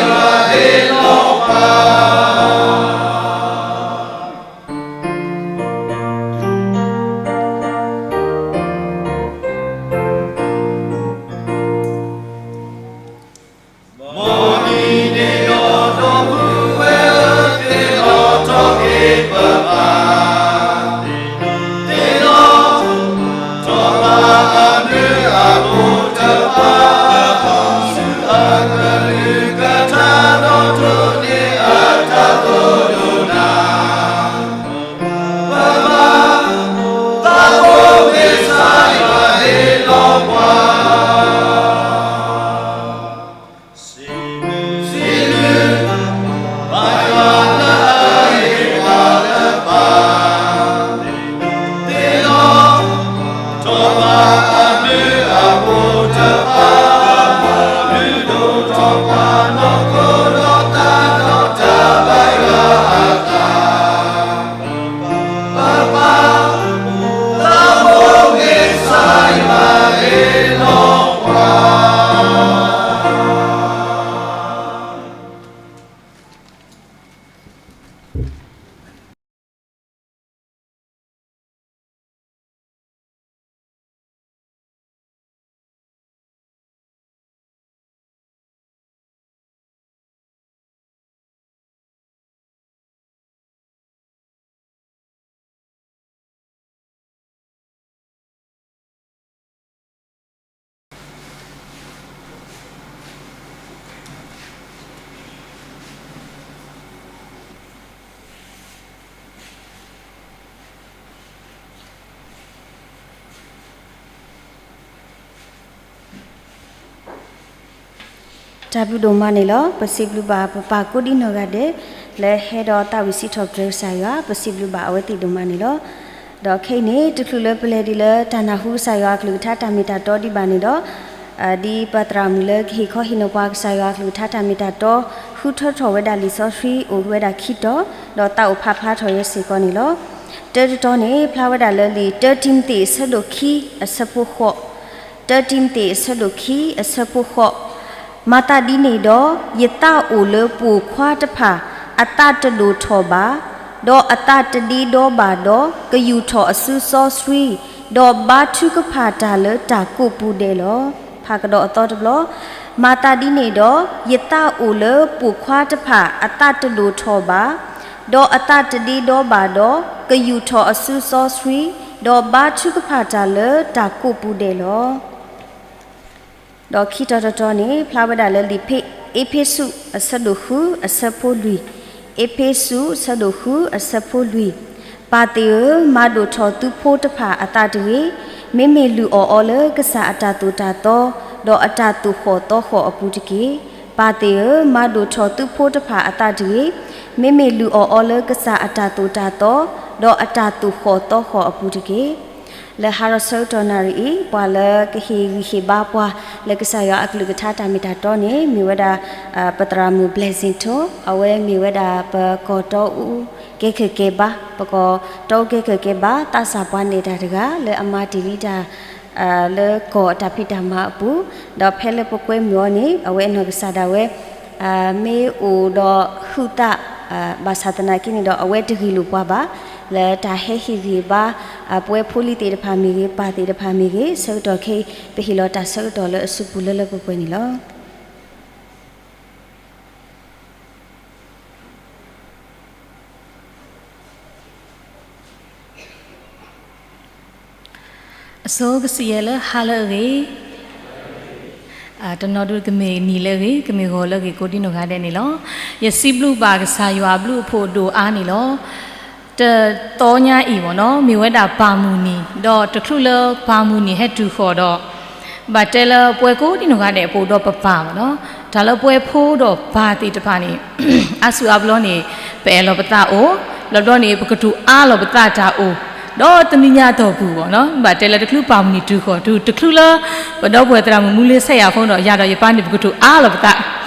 ခိၣ်ဒီးသးဒီးတၢ်ဘၣ်ယွၤအသး, ပမၤ ပအိၣ်က့ၤကစၢ်ယွၤအ့ၣ်လိာ်ပှၤ မ်အံၤန့ၣ်ဒီး ဒီပုၢ်ဝဲၢ်သ့ၣ်နီၣ်ထီၣ်က့ၤပပၢ်, သ့ၣ်နီၣ်ထီၣ် ထီၣ်ဘၣ်အဘျုးအဖှိၣ်တဖၣ်, ဆူအကလုၢ်ကထါဒီးဒိးန့ၢ်အတၢ်သိၣ်လိနၤ, ပမၤ ပအိၣ်က့ၤကစၢ်ယွၤအ့ၣ်လိာ်ပှၤ စံးဘျုး ဘၣ်ယွၤလၢအဟ့ၣ်ပှၤလၢပှၤ, သ့ၣ်နီၣ်ထီၣ် ထီၣ်ဘၣ်အဘျုးအဖှိၣ်တဖၣ်, လုၢ်ဒိၣ်ထီၣ်ပှၤဒီးခိၣ်ဒီးသးဒီးတၢ်ဘၣ်ယွၤအသး ပမၤ ပအိၣ်က့ၤကစၢ်ယွၤအ့ၣ်လိာ်ပှၤ တၢ်ဘျုးဒိၣ်မးန့ၣ်လီၤ. ပစံးဘျုးဘၣ်ပပၢ်ကိးဒံနီၢ်ဂၤဒဲး လၢဟဲဒီးသးဝံၣ်စံးထီၣ်ပတြၢၤကစၢ်ယွၤ, ပစံးဘျုးဘၣ်အဝဲသ့ၣ်ဒိၣ်မးန့ၣ်လီၤ. ဒီးခဲအံၤန့ၣ် တချုးလၢပလဲၤဒ်လၢတၢ်နၢ်ဟူကစၢ်ယွၤအကလုၢ်ကထါတၢ်မ့ၢ်တၢ်တီဒံးဘၣ်န့ၣ်ဒီး ဒ်ပသရၣ်မုၣ်လၢကဟ့ၣ်ခီဟ့ၣ်နီၤပှၤကစၢ်ယွၤအကလုၢ်ကထါတၢ်မ့ၢ်တၢ်တီ ဃုထၢထီၣ်ဝဲဒၣ်လံာ်စီဆှံ အိၣ်ဝဲဒၣ်ခံတီၤ, ဒီးသးအိၣ်ဖးဖျါထီၣ်ယဲစ့ၢ်ကီးန့ၣ်လီၤ. တၢတတီၤန့ၣ် ဖျါဝဲဒၣ်လၢလံာ်တၢတံၤမသ့းအဆၢဒိၣ်ခံအဆၢဖိဃိး, တၢတံၤမသ့းအဆၢဒိၣ်ခံအဆၢဖိဃိး, မၤသးဒ်န့ၣ်ဒီး ယသးအိၣ်လၢပိာ်ခွါတဖၣ် အသးတဒိၣ်ထီၣ်ဘၣ်, ဒီးအသးတဒ့ဒီဘၣ်ဒီး ကယူာ်ထီၣ်အစုစီဆှံ, ဒီးဘါထုကဖၣ်တၢ်လၢတၢ်ကိးပူၤဒဲးလီၤ. ဖးကဒီးအသီတဘျီ, မၤသးဒ်န့ၣ်ဒီး ယသးအိၣ်လၢပိာ်ခွါတဖၣ်အသးတဒိၣ်ထီၣ်ဘၣ်, ဒီးအသးတဒ့ဒီဘၣ်ဒီး ကယူာ်ထီၣ်အစုစီဆှံ, ဒီးဘါထုကဖၣ်တၢ်လၢတၢ်ကိးပူၤဒဲးလီၤ. ဒီးခံတီၤတတီၤန့ၣ် ဖျါဝဲဒၣ်လၢလံာ်ဖ့ အ့းဖ့းစူး အဆၢဒိၣ်ဃု အဆၢဖိလွံၢ်, အ့းဖ့းစူး အဆၢဒိၣ်ဃု အဆၢဖိလွံၢ်, ပၢ်သ့ၣ်ဧၢ, မၤဒိၣ်ထီၣ်သုဖိတဖၣ်အသးတဂ့ၤ. မ့မ့ၢ်လုၢ်အီၣ်အီၤလၢကစၢ်အတၢ်သိၣ်တၢ်သီ, ဒီးအတၢ်သူၣ်ဃီၣ်သီဃီၣ်အပူၤတက့ၢ်. ပၢ်သ့ၣ်ဧၢ, မၤဒိၣ်ထီၣ်သုဖိတဖၣ်အသးတဂ့ၤ. မ့မ့ၢ်လုၢ်အီၣ်အီၤလၢကစၢ်အတၢ်သိၣ်တၢ်သီ, ဒီးအတၢ်သူၣ်ဃီၣ်သီဃီၣ်အပူၤတက့ၢ်. လၢဟါဒီးဆၢကတီၢ်နၣ်ရံၣ်အံၤ, ပှၤလၢကဟ့ၣ်ဂံၢ်ဟ့ၣ်ဘါပှၤ လၢကစၢ်ယွၤအကလုၢ်ကထါတၢ်မ့ၢ်တၢ်တီန့ၣ် မ့ၢ်ဝဲဒၣ် ပသရၣ်မုၣ် Blessing ထိ, အဝဲမ့ၢ်ဝဲဒၣ်ပကီၢ်တီအူကဲခၢၣ်ကဲဘါ, ပကီၢ်တီအူကဲခၢၣ်ကဲဘါ သးစၢ်ပှၤနဲၣ်တၢ်တဂၤ လၢအမၤတ့ၢ်လံတၢ် လၢကီၢ်အတၢ်ဖံးတၢ်မၤအပူၤ, ဒီးဖဲလၢပကွဲမုာ်အီၤန့ၣ် အဝဲအနီၢ်ကစၢ်ဒၣ်ဝဲ မ့ၢ်အိၣ်ဒီးဟုးသး ဘၣ်ဆၣ်သနာ်က့န့ၣ်ဒီး အဝဲတဂ့ၢ်လိာ်ပှၤဘၣ် လၢတၢ်ဟဲဟ့ၣ်ဂံၢ်ဘါ ပဝဲဖိလံၤသ့ၣ်တဖၣ်မ့ၢ်ဂ့ၤ, ပၢ်သ့ၣ်တဖၣ်မ့ၢ်ဂ့ၤ, ဆၢကတီၢ်ခဲအံၤ ပဟ့ၣ်လီၤတၢ်ဆၢကတီၢ်လၢအစုပူၤလၢလၢပှဲၤပှဲၤန့ၣ်လီၤ. အဆိကစံးယဲၢ်လၢဟါလၢအဂ့ၤ, တနီၤဒုးကမ့ၢ်နံၤလၢအဂ့ၤ, ကမ့ၢ်ဂီၤလၢအဂ့ၤ ကိးဒံနီၢ်ဂၤဒဲးန့ၣ်လီၤ. ယစံးဘျုးဘၣ်ကစၢ်ယွၤအဘျုးအဖှိၣ်အဒိၣ်အါန့ၣ်လီၤ. တသီညါအံၤဘၣ်နီၤ မ့ၢ်ဝဲဒၣ်ပၢ်မုၢ်နံၤ, ဒီးတချုးလၢပၢ်မုၢ်နံၤဟဲတုၤဃီၤဒီး ဘၣ်တဲလၢပဝဲကိးဒံနီၢ်ဂၤဒဲး ပအိၣ်ဒီးပပၢ်ဘၣ်နီၤ, တၢ်လၢပဝဲဖိဒီးပၢ်သ့ၣ်တဖၣ်န့ၣ် အါစုအါဘျီန့ၣ် ပအဲၣ်လီၤပသးအိၣ်, ဘျီဘျီန့ၣ် ပကတိၤအါလီၤပသးတၢ်အိၣ်, ဒီးတနံၤညါအတီၢ်ပူၤဘၣ်နီၤ ဘၣ်တဲလၢတချုးပၢ်မုၢ်နံၤတုၤဃီၤ တုၤတချုးလၢ ပဒီပုၢ်ဝဲၢ်သရၣ်မုၣ်မူလ့ ဆဲးယၤဖိဒီး ယၤဒီးယပၢ်န့ၣ် ပကတိၤအါလီၤပသး,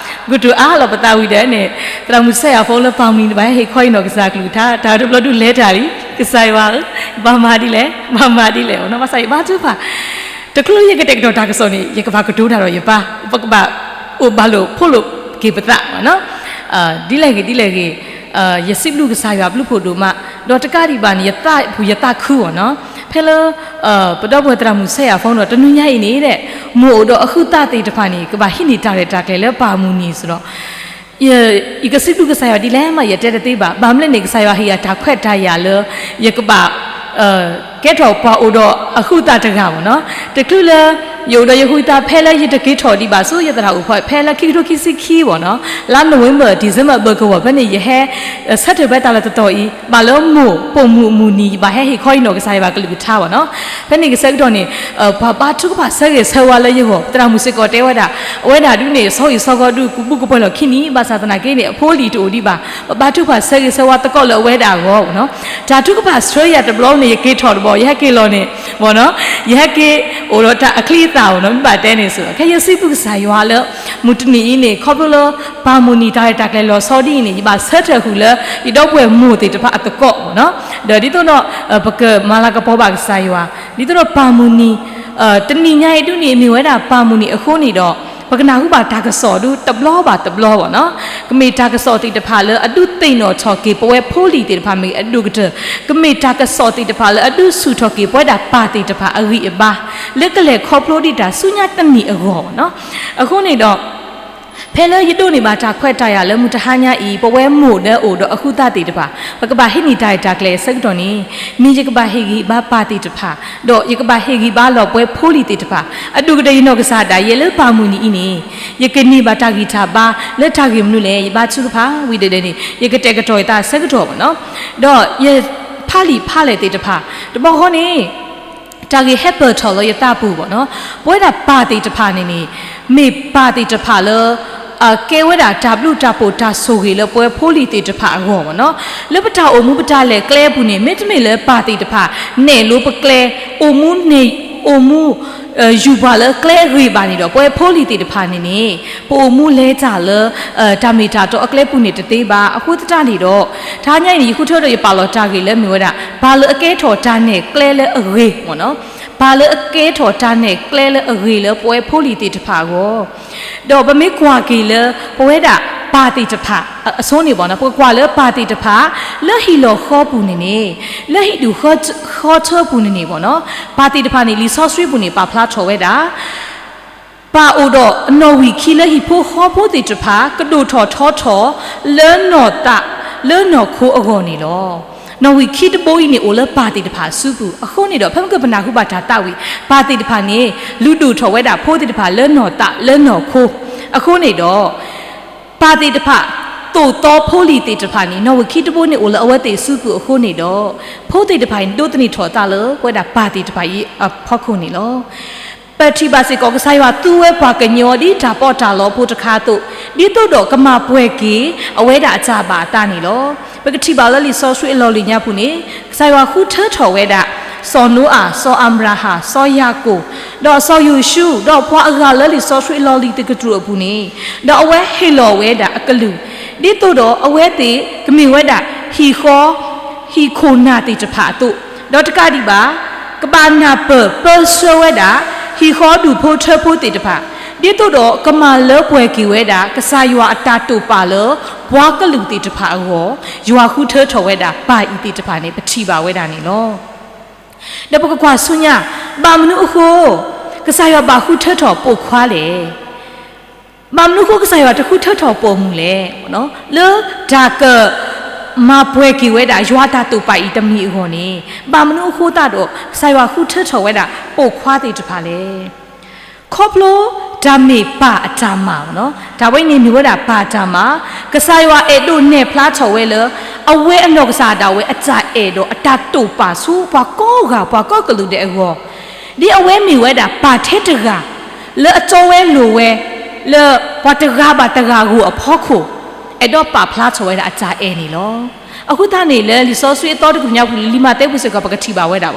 ပကတိၤအါလီၤပသးဝံၤဒီးန့ၣ် သရၣ်မုၣ်ဆဲးယၤဖိလၢပၢ်မုၢ်နံၤန့ၣ် ဘၣ်ဟဲဟ့ၣ်ခီအံၤနီၢ်ကစၢ်အကလုၢ်ကထါ တၢ်တဘျီဒုးလဲၤတၢ်လံ, ကစၢ်ယွၤဧၢ, ဘၣ်မၤဒ်လဲၣ်, ဘၣ်မၤဒ်လဲၣ်ဘၣ်နီၤ, ဘၣ်ဆၣ်ယဘါထုကဖၣ် တချုးယကတဲာ်ကတီၤတၢ်ကစီၣ်န့ၣ် ယကဘၣ်ကတိၤတၢ်ဒီးယပၢ်, ပကဘၣ်အိၣ်ဘၣ်လိာ်ဖှိၣ်လိာ်က့ၤပသးဘၣ်နီၤ, ဒ်လဲၣ်ဂ့ၤ ဒ်လဲၣ်ဂ့ၤ, ယစံးဘျုးကစၢ်ယွၤဘျုးဖှိၣ်ဒိၣ်မး, ဒီးတကးဒံးဘၣ်န့ၣ် ယသးပူၤယသးခုဘၣ်နီၤ, ဖဲလၢ ပဒီပုၢ်ဝဲၢ်သရၣ်မုၣ်ဆဲးယၤဖိဒီး တနွံညါအံၤန့ၣ် မိၢ်အိၣ်ဒီးအဟုးသးသ့ၣ်တဖၣ်န့ၣ် ကဘၣ်ဟံးန့ၢ်တၢ်ရဲၣ်တၢ်ကျဲၤလၢပၢ်မုၢ်နံၤစ့ၢ်ဒီး ယကစံးဘျုးကစၢ်ယွၤဒ်လဲၣ်မး ယတဲတသ့ဘၣ်, ဘၣ်မနုၤလဲၣ်န့ၣ် ကစၢ်ယွၤဟ့ၣ်ယၤတၢ်ခွဲးတၢ်ယာ်လၢ ယကဘၣ် ကဲထီၣ်ပှၤအိၣ်ဒီးအဟုးသးတဂၤဘၣ်နီၤ, တချုးလၢ ယအိၣ်ဒီးယဟုးသးဖဲလၢယတက့ၤထီၣ်ဒံးဘၣ်ဆူယသရၣ်အိၣ်ဖဲ ဖဲလၢခံကထိခံဆံခံဘၣ်နီၤ, လါနိၣ်ဝ့ဘၢၣ် December ဘၢၣ်ကဝီၤဖဲန့ၣ် ယဟဲ ဆၢထၢၣ်ဖဲတၢ်လီၢ်တတီၤအံၤ ဘၣ်လၢမိၢ်ပိာ်မုၣ်အမုၢ်နံၤ ယဘၣ်ဟဲဟ့ၣ်ခီအံၤနီၢ်ကစၢ်ယွၤကလုၢ်ကထါဘၣ်နီၤ, ဖဲန့ၣ်ကဆၢကတီၢ်န့ၣ် ပှၤဘါထုကဖၣ်ဆၢဂ့ၤဆၢဝါလၢယဂီၢ်, သရၣ်မုၣ်စ့ၢ်ကီးတဲဝဲဒၣ်, အဝဲဒၣ်ဒုးန့ၣ် ဆီဟံၣ်ဆီဃီဒုးကဘူးကပှဲၤလီၢ်ခံနံၤ, ဘၣ်ဆၣ်သနာ်က့န့ၣ် အဖိအလံၤတအိၣ်ဒံးဘၣ်, ပဘါထုကဖၣ်ဆၢဂ့ၤဆၢဝါသကိးလၢအဝဲဒၣ်အဂီၢ်ဘၣ်နီၤ, တၢ်ထုကဖၣ်ဆှၢယၤတဘျီန့ၣ် ယက့ၤထီၣ်တဘျီ ယဟဲက့ၤလီၤန့ၣ် ဘၣ်နီၤ, ယဟဲက့ၤအိၣ်ဒီးတၢ်အချံအသၣ်ဘၣ်နီၤ, မ့ၢ်ဘၣ်တဲန့ၣ်စ့ၢ်ကီး ခဲယစံးဘျုးကစၢ်ယွၤလၢ မုၢ်တနံၤအံၤန့ၣ် ခီဖျိလၢ ပၢ်မုၢ်နံၤတၢ်ရဲၣ်တၢ်ကျဲၤလီၤဆီဒ်အံၤန့ၣ် ယဘၣ်ဆၢထၢၣ်ဃုာ်လၢ ယဒီပုၢ်ဝဲၢ်မိၢ်သ့ၣ်တဖၣ်အသကိးဘၣ်နီၤ, ဒီးဒ်သိးဒီး ပကမၤလၤကပီၤဘၣ်ကစၢ်ယွၤ, ဒ်သိးဒီးပၢ်မုၢ်နံၤ တနံၤညါအံၤဒုးန့ၣ် မ့ၢ်ဝဲဒၣ်ပၢ်မုၢ်နံၤအဃိန့ၣ်ဒီး ပကနၢ်ဟူဘၣ်တၢ်ကစီၣ်ဒုးတဘျီဘၣ်တဘျီဘၣ်နီၤ, ကမ့ၢ်တၢ်ကစီၣ်သ့ၣ်တဖၣ်လၢအဒုးသ့ၣ်နီၣ်ထီၣ်က့ၤ ပဝဲဖိလံၤသ့ၣ်တဖၣ်မ့ၢ်ဂ့ၤ အဒိၣ်ကတၢၢ်, ကမ့ၢ်တၢ်ကစီၣ်သ့ၣ်တဖၣ်လၢအဒုးဆူၣ်ထီၣ်က့ၤ ပဝဲဒၣ်ပၢ်သ့ၣ်တဖၣ်အဂံၢ်အဘါ လၢကလဲၤခီဖျိဒံးတၢ်ဆူညါတနံၤအဂီၢ်ဘၣ်နီၤ, အဃိန့ၣ်ဒီး ဖဲလၢယဒိးန့ၢ်ဘၣ်တၢ်ခွဲးတၢ်ယာ်လၢမုၢ်တဟါညါအံၤ ပဝဲမိၢ်လၢအိၣ်ဒီးအဟုးသးသ့ၣ်တဖၣ် ပကဘၣ်ဟံးန့ၢ်တၢ်ရဲၣ်တၢ်ကျဲၤအဆၢကတီၢ်န့ၣ် မ့ၢ်ယကဘၣ်ဟ့ၣ်ဂံၢ်ဘါပၢ်သ့ၣ်တဖၣ်, ဒီးယကဘၣ်ဟ့ၣ်ဂံၢ်ဘါလီၤပဝဲဖိလံၤသ့ၣ်တဖၣ်, အဒိၣ်ကတၢၢ်ယနီၢ်ကစၢ်ဒၣ်ယဲလၢပၢ်မုၢ်နံၤအံၤန့ၣ် ယကန့ၢ်ဘၣ်တၢ်ဂံၢ်တၢ်ဘါလၢတၢ်ဂ့ၢ်မနုၤလဲၣ် ယဘါထုကဖၣ်ဝံၤဒီးန့ၣ် ယကတဲာ်ကတီၤယသးအဆၢကတီၢ်ဘၣ်နီၤ, ဒီးယဖးလံာ်ဖးလဲၢ်သ့ၣ်တဖၣ် တဘျီဃီန့ၣ် တၢ်ဂ့ၢ်ဟဲပၢၢ်ထီၣ်လၢယသးပူၤဘၣ်နီၤ, ပဝဲဒၣ်ပၢ်သ့ၣ်တဖၣ်န့ၣ်န့ၣ် မ့ၢ်ပၢ်သ့ၣ်တဖၣ်လၢ ကဲဝဲဒၣ်တၢ်ဘျုးတၢ်ဖှိၣ်တၢ်ဆိၣ်ဂ့ၤလၢပဝဲဖိလံၤသ့ၣ်တဖၣ်အဂီၢ်ဘၣ်နီၤ, လၢပတၢ်အိၣ်မူပတၢ်လဲၤကျဲအပူၤန့ၣ် မ့တမ့ၢ်လၢပၢ်သ့ၣ်တဖၣ် နဲၣ်လိပကျဲ အိၣ်မူန့ၣ် အိၣ်မူ ယူၢ်ပှၤလၢကျဲအဂ့ၤဘၣ်န့ၣ်ဒီး ပဝဲဖိလံၤသ့ၣ်တဖၣ်န့ၣ်န့ၣ် ပအိၣ်မူလဲၤတၢ်လၢ တၢ်မ့ၢ်တၢ်တီအကျဲပူၤန့ၣ်တသ့ဘၣ်. အဃိသတးန့ၣ်ဒီး တဟါညါအံၤန့ၣ် ယဃုထၢဒီးယပာ်လီၤတၢ်ဂ့ၢ်လၢမ့ၢ်ဝဲဒၣ် ပၢ်လၢအကဲထီၣ်တၢ်နဲၣ်ကျဲလၢအဂ့ၤမ့ၢ်နီၤ, ပၢ်လၢအကဲထီၣ်တၢ်နဲၣ်ကျဲလၢအဂ့ၤလၢပဝဲဖိလံၤသ့ၣ်တဖၣ်အဂီၢ် ဒီးပမ့ၢ်ကွၢ်က့ၤလၢပဝဲဒၣ်ပၢ်သ့ၣ်တဖၣ် အဆိန့ၣ်ဘၣ်နီၤ, ပကကွၢ်လၢပၢ်သ့ၣ်တဖၣ် လၢဟံၣ်လီၢ်ဃီပူၤန့ၣ်န့ၣ်, လၢဟံၣ်ဒူၣ်ဃီထၢပူၤန့ၣ်န့ၣ်ဘၣ်နီၤ, ပၢ်သ့ၣ်တဖၣ်န့ၣ် လံာ်စီဆှံပူၤန့ၣ် ပာ်ဖျါထီၣ်ဝဲဒၣ် ပၢ်အိၣ်ဒီးအနီၣ်ဝံာ်ခံလၢဟံၣ်ဖိဃီဖိသ့ၣ်တဖၣ် ကဒိၣ်ထီၣ်ထီထီၣ် လၢနီၢ်သးလၢနီၢ်ခိအဂီၢ်န့ၣ်လီၤ. နီၣ်ဝံာ်ခံတဘိအံၤန့ၣ် အိၣ်လၢပၢ်သ့ၣ်တဖၣ်အစုပူၤ, အဃိန့ၣ်ဒီး ဖဲမ့ၢ်ကပနၢ်ဟူဘၣ်တၢ်သးဝံၣ် ပၢ်သ့ၣ်တဖၣ်န့ၣ် လုၢ်ဒိၣ်ထီၣ်ဝဲဒၣ်ဖိသ့ၣ်တဖၣ်လၢနီၢ်သးလၢနီၢ်ခိ, အဃိန့ၣ်ဒီး ပၢ်သ့ၣ်တဖၣ် သိၣ်သီဖိလံၤသ့ၣ်တဖၣ်န့ၣ် နီၣ်ဝၢၢ်ခံတဘိန့ၣ်အိၣ်လၢအဝဲသ့ၣ်အစုပူၤအဃိန့ၣ်ဒီး, ဖိသ့ၣ်တဖၣ်န့ၣ် ဒိးသန့ၤထီၣ်အသးလၢပဝဲဒၣ်ပၢ်သ့ၣ်တဖၣ်အံၤအဖီခိၣ်န့ၣ်လီၤ. ပထံၣ်ဘၣ်စ့ၢ်ကီး ကစၢ်ယွၤသူဝဲပှၤကညီဒ်တၢ်ပီးတၢ်လီဖိတခါအသိး, ဒ်သိးဒီးကမၤပှဲၤက့ၤအဝဲဒၣ်အတၢ်ဘၣ်အသးန့ၣ်လီၤ. ပကထံၣ်ဘၣ်လၢလံာ်စီဆှံအလီၢ်လံၤညါပူၤန့ၣ်, ကစၢ်ယွၤဃုထၢထီၣ်ဝဲဒၣ် စီၤနိအၤ, စီၤအၤဘြၤဟၣ်, စီၤယၤကိာ်, ဒီးစီၤယိၤၡူ, ဒီးပှၤအဂၤလၢလံာ်စီဆှံအလီၢ်လံၤသကတြူၢ်အပူၤန့ၣ်, ဒီးအဝဲဟ့ၣ်လီၤဝဲဒၣ်အကလုၢ်, ဒ်သိးဒီးအဝဲသ့ၣ်ကမ့ၢ်ဝဲဒၣ် ဟံၣ်ဃီ ဟံၣ်ခိၣ်နၢ်သ့ၣ်တဖၣ်အသိး, ဒီးတကးဒံးဘၣ် ကဘၣ်နၢ်ပၢၢ်ပၢဆှၢဝဲဒၣ် ဟံၣ်ဃီဒူၣ်ဖိထၢဖိသ့ၣ်တဖၣ်, ဒ်သိးဒီးကမၤလၢပှဲၤက့ၤဝဲဒၣ် ကစၢ်ယွၤအတၢ်တိာ်ပာ်လၢ ပှၤကလုာ်သ့ၣ်တဖၣ်အဂီၢ်, ယွၤဃုထၢထီၣ်ဝဲဒၣ်ပၢ်အံၤသ့ၣ်တဖၣ်န့ၣ် ပထံၣ်ဘၣ်ဝဲဒၣ်န့ၣ်လီၤ. ဒီးပကကွၢ်ဆူညါ, ဘၣ်မနုၤအဃိ ကစၢ်ယွၤဘၣ်ဃုထၢထီၣ်ပိာ်ခွါလဲၣ်. ဘၣ်မနုၤအဃိကစၢ်ယွၤတဃုထၢထီၣ်ပိာ်မုၣ်လဲၣ်. လၢတၢ်ကမၤပှဲၤက့ၤဝဲဒၣ် ယွၤအတၢ်တိာ်ပာ်အံၤတမံၤအဂီၢ်န့ၣ်, ဘၣ်မနုၤအဃိသတးဒီး ကစၢ်ယွၤဃုထၢထီၣ်ဝဲဒၣ်ပိာ်ခွါသ့ၣ်တဖၣ်လဲၣ်. ခီဖျိတၢ်မ့ၢ်ပၢ်အတၢ်မၤ, တၢ်ဝဲအံၤန့ၣ်မ့ၢ်ဝဲဒၣ်ပၢ်အတၢ်မၤ, ကစၢ်ယွၤအဲၣ်ဒိးနဲၣ်ဖျါထီၣ်ဝဲလၢ အဝဲအနီၢ်ကစၢ်ဒၣ်ဝဲအတၢ်အဲၣ်ဒီးအတၢ်တိာ်ပာ်ဆူပှၤကိးဂၤ ပှၤကိးကလုာ်ဒဲးအဂီၢ်, ဒ်အဝဲမ့ၢ်ဝဲဒၣ်ပၢ်ထဲတဂၤ လၢအတီဝဲလိၤဝဲ လၢပှၤတဂၤဘၣ်တဂၤဂီၢ်အဖီခိၣ်, အဲၣ်ဒိးပာ်ဖျါထီၣ်ဝဲဒၣ်အတၢ်အဲၣ်န့ၣ်လီၤ. အဃိသတးန့ၣ် လၢလံာ်စီဆှံအသီတကတြူၢ်ညါပူၤ လံာ်မးသဲပူၤစ့ၢ်ကီး ပကထံၣ်ဘၣ်ဝဲဒၣ်,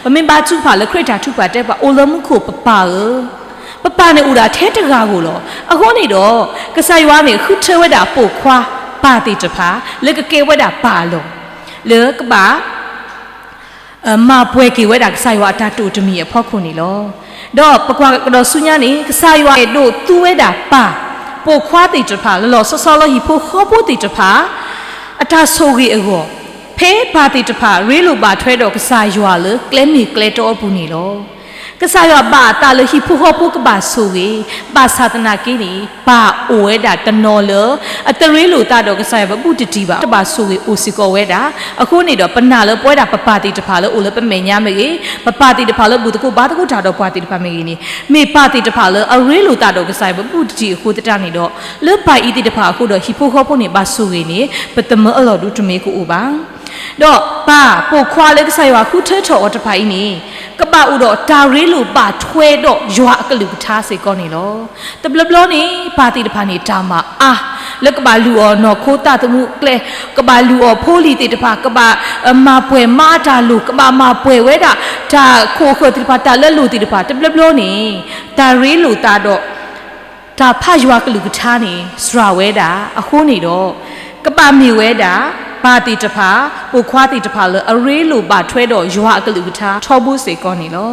ပမ့ၢ်ဘါထုကဖၣ်လၢခရံာ်တၢ်ထုကဖၣ်တဲပှၤ အိၣ်လၢမူခိၣ်ပပၢ်ဧၢ, ပပၢ်န့ၣ်အိၣ်ဒၣ်ထဲတဂၤဧိၤလီၤ. အဃိန့ၣ်ဒီး ကစၢ်ယွၤန့ၣ်ဃုထၢဝဲဒၣ်ပိာ်ခွါပၢ်သ့ၣ်တဖၣ် လၢကကဲဝဲဒၣ်ပၢ်အလီၢ်, လၢကဘၣ် မၤပှဲၤက့ၤဝဲဒၣ်ကစၢ်ယွၤအတၢ်တိာ်တမံၤအဖီခိၣ်န့ၣ်လီၤ. ဒီးပကွၢ်ကဒီးဆူညါန့ၣ် ကစၢ်ယွၤအဲၣ်ဒိးသူဝဲဒၣ်ပၢ်, ပိာ်ခွါသ့ၣ်တဖၣ် လီၤလီၤဆီဆီလၢဟံၣ်ဖိဃီဖိသ့ၣ်တဖၣ် အတၢ်ဆိၣ်ဂ့ၤအဂီၢ်, ဖဲပၢ်သ့ၣ်တဖၣ်ရ့လိာ်ဘၣ်ထွဲဒီးကစၢ်ယွၤလၢကျဲမ့ၢ်ကျဲတီအပူၤန့ၣ်လီၤ. ကစၢ်ယွၤဘၣ်အသးလၢဟံၣ်ဖိဃီဖိကဘၣ်ဆိၣ်ဂ့ၤ, ဘၣ်ဆၣ်သနာ်က့န့ၣ် ပၢ်အိၣ်ဝဲဒၣ်တနီၤလၢ အတရ့လိာ်သးဒီးကစၢ်ယွၤပဘူၣ်တတံၢ်ဘၣ်, တဘၣ်ဆိၣ်ဂ့ၤအိၣ်စ့ၢ်ကီးဝဲဒၣ်. အဃိန့ၣ်ဒီး ပနာ်လၢပဝဲဒၣ်ပပၢ်သ့ၣ်တဖၣ်လၢအိၣ်လၢပမဲာ်ညါမ့ၢ်ဂ့ၤ, ပပၢ်သ့ၣ်တဖၣ်လၢဘူၣ်သကိးဘါသကိးတၢ်ဒီးပှၤသ့ၣ်တဖၣ်မ့ၢ်ဂ့ၤန့ၣ်, မ့ၢ်ပၢ်သ့ၣ်တဖၣ်လၢအရ့လိာ်သးဒီးကစၢ်ယွၤပဘူၣ်တတံၢ်အဃိသတးန့ၣ်ဒီး, လၢပၢ်အံၤသ့ၣ်တဖၣ်အဃိဒီးဟံၣ်ဖိဃီဖိန့ၣ် ဘၣ်ဆိၣ်ဂ့ၤန့ၣ် ပသမၢအလီၢ်ဒိတမ့ၢ်ကအိၣ်ဘၣ်. ဒီးပၢ်ပိာ်ခွါလၢကစၢ်ယွၤဃုထၢထီၣ်အီၤတဖၣ်အံၤန့ၣ်, ကဘၣ်အိၣ်ဒီးတၢ်ရ့လိာ်ဘၣ်ထွဲဒီးယွၤအကလုၢ်ကထါစ့ၢ်ကီးန့ၣ်လီၤ. တဘျီဘျီန့ၣ် ပၢ်သ့ၣ်တဖၣ်န့ၣ် တၢ်မၤအါ, လၢကဘၣ်လုၢ်အီၣ်နီၢ်ခိသးသမူကျဲ, ကဘၣ်လုၢ်အီၣ်ဖိလံၤသ့ၣ်တဖၣ်, ကဘၣ်မၤပှဲၤမၤအတၢ်လိၣ်, ကဘၣ်မၤပှဲၤဝဲဒၣ် တၢ်ခိၣ်အဃၢၤသ့ၣ်တဖၣ်, တၢ်လၢလိၣ်သ့ၣ်တဖၣ်, တဘျီဘျီန့ၣ် တၢ်ရ့လိာ်သးဒီး တၢ်ဖးယွၤကလုၢ်ကထါန့ၣ် စှၤဝဲဒၣ်. အဃိန့ၣ်ဒီး ကဘၣ်မ့ၢ်ဝဲဒၣ် ပၢ်သ့ၣ်တဖၣ်, ပိာ်ခွါသ့ၣ်တဖၣ်လၢအရ့လိာ်ဘၣ်ထွဲဒီးယွၤအကလုၢ်ကထါထီဘိစ့ၢ်ကီးန့ၣ်လီၤ.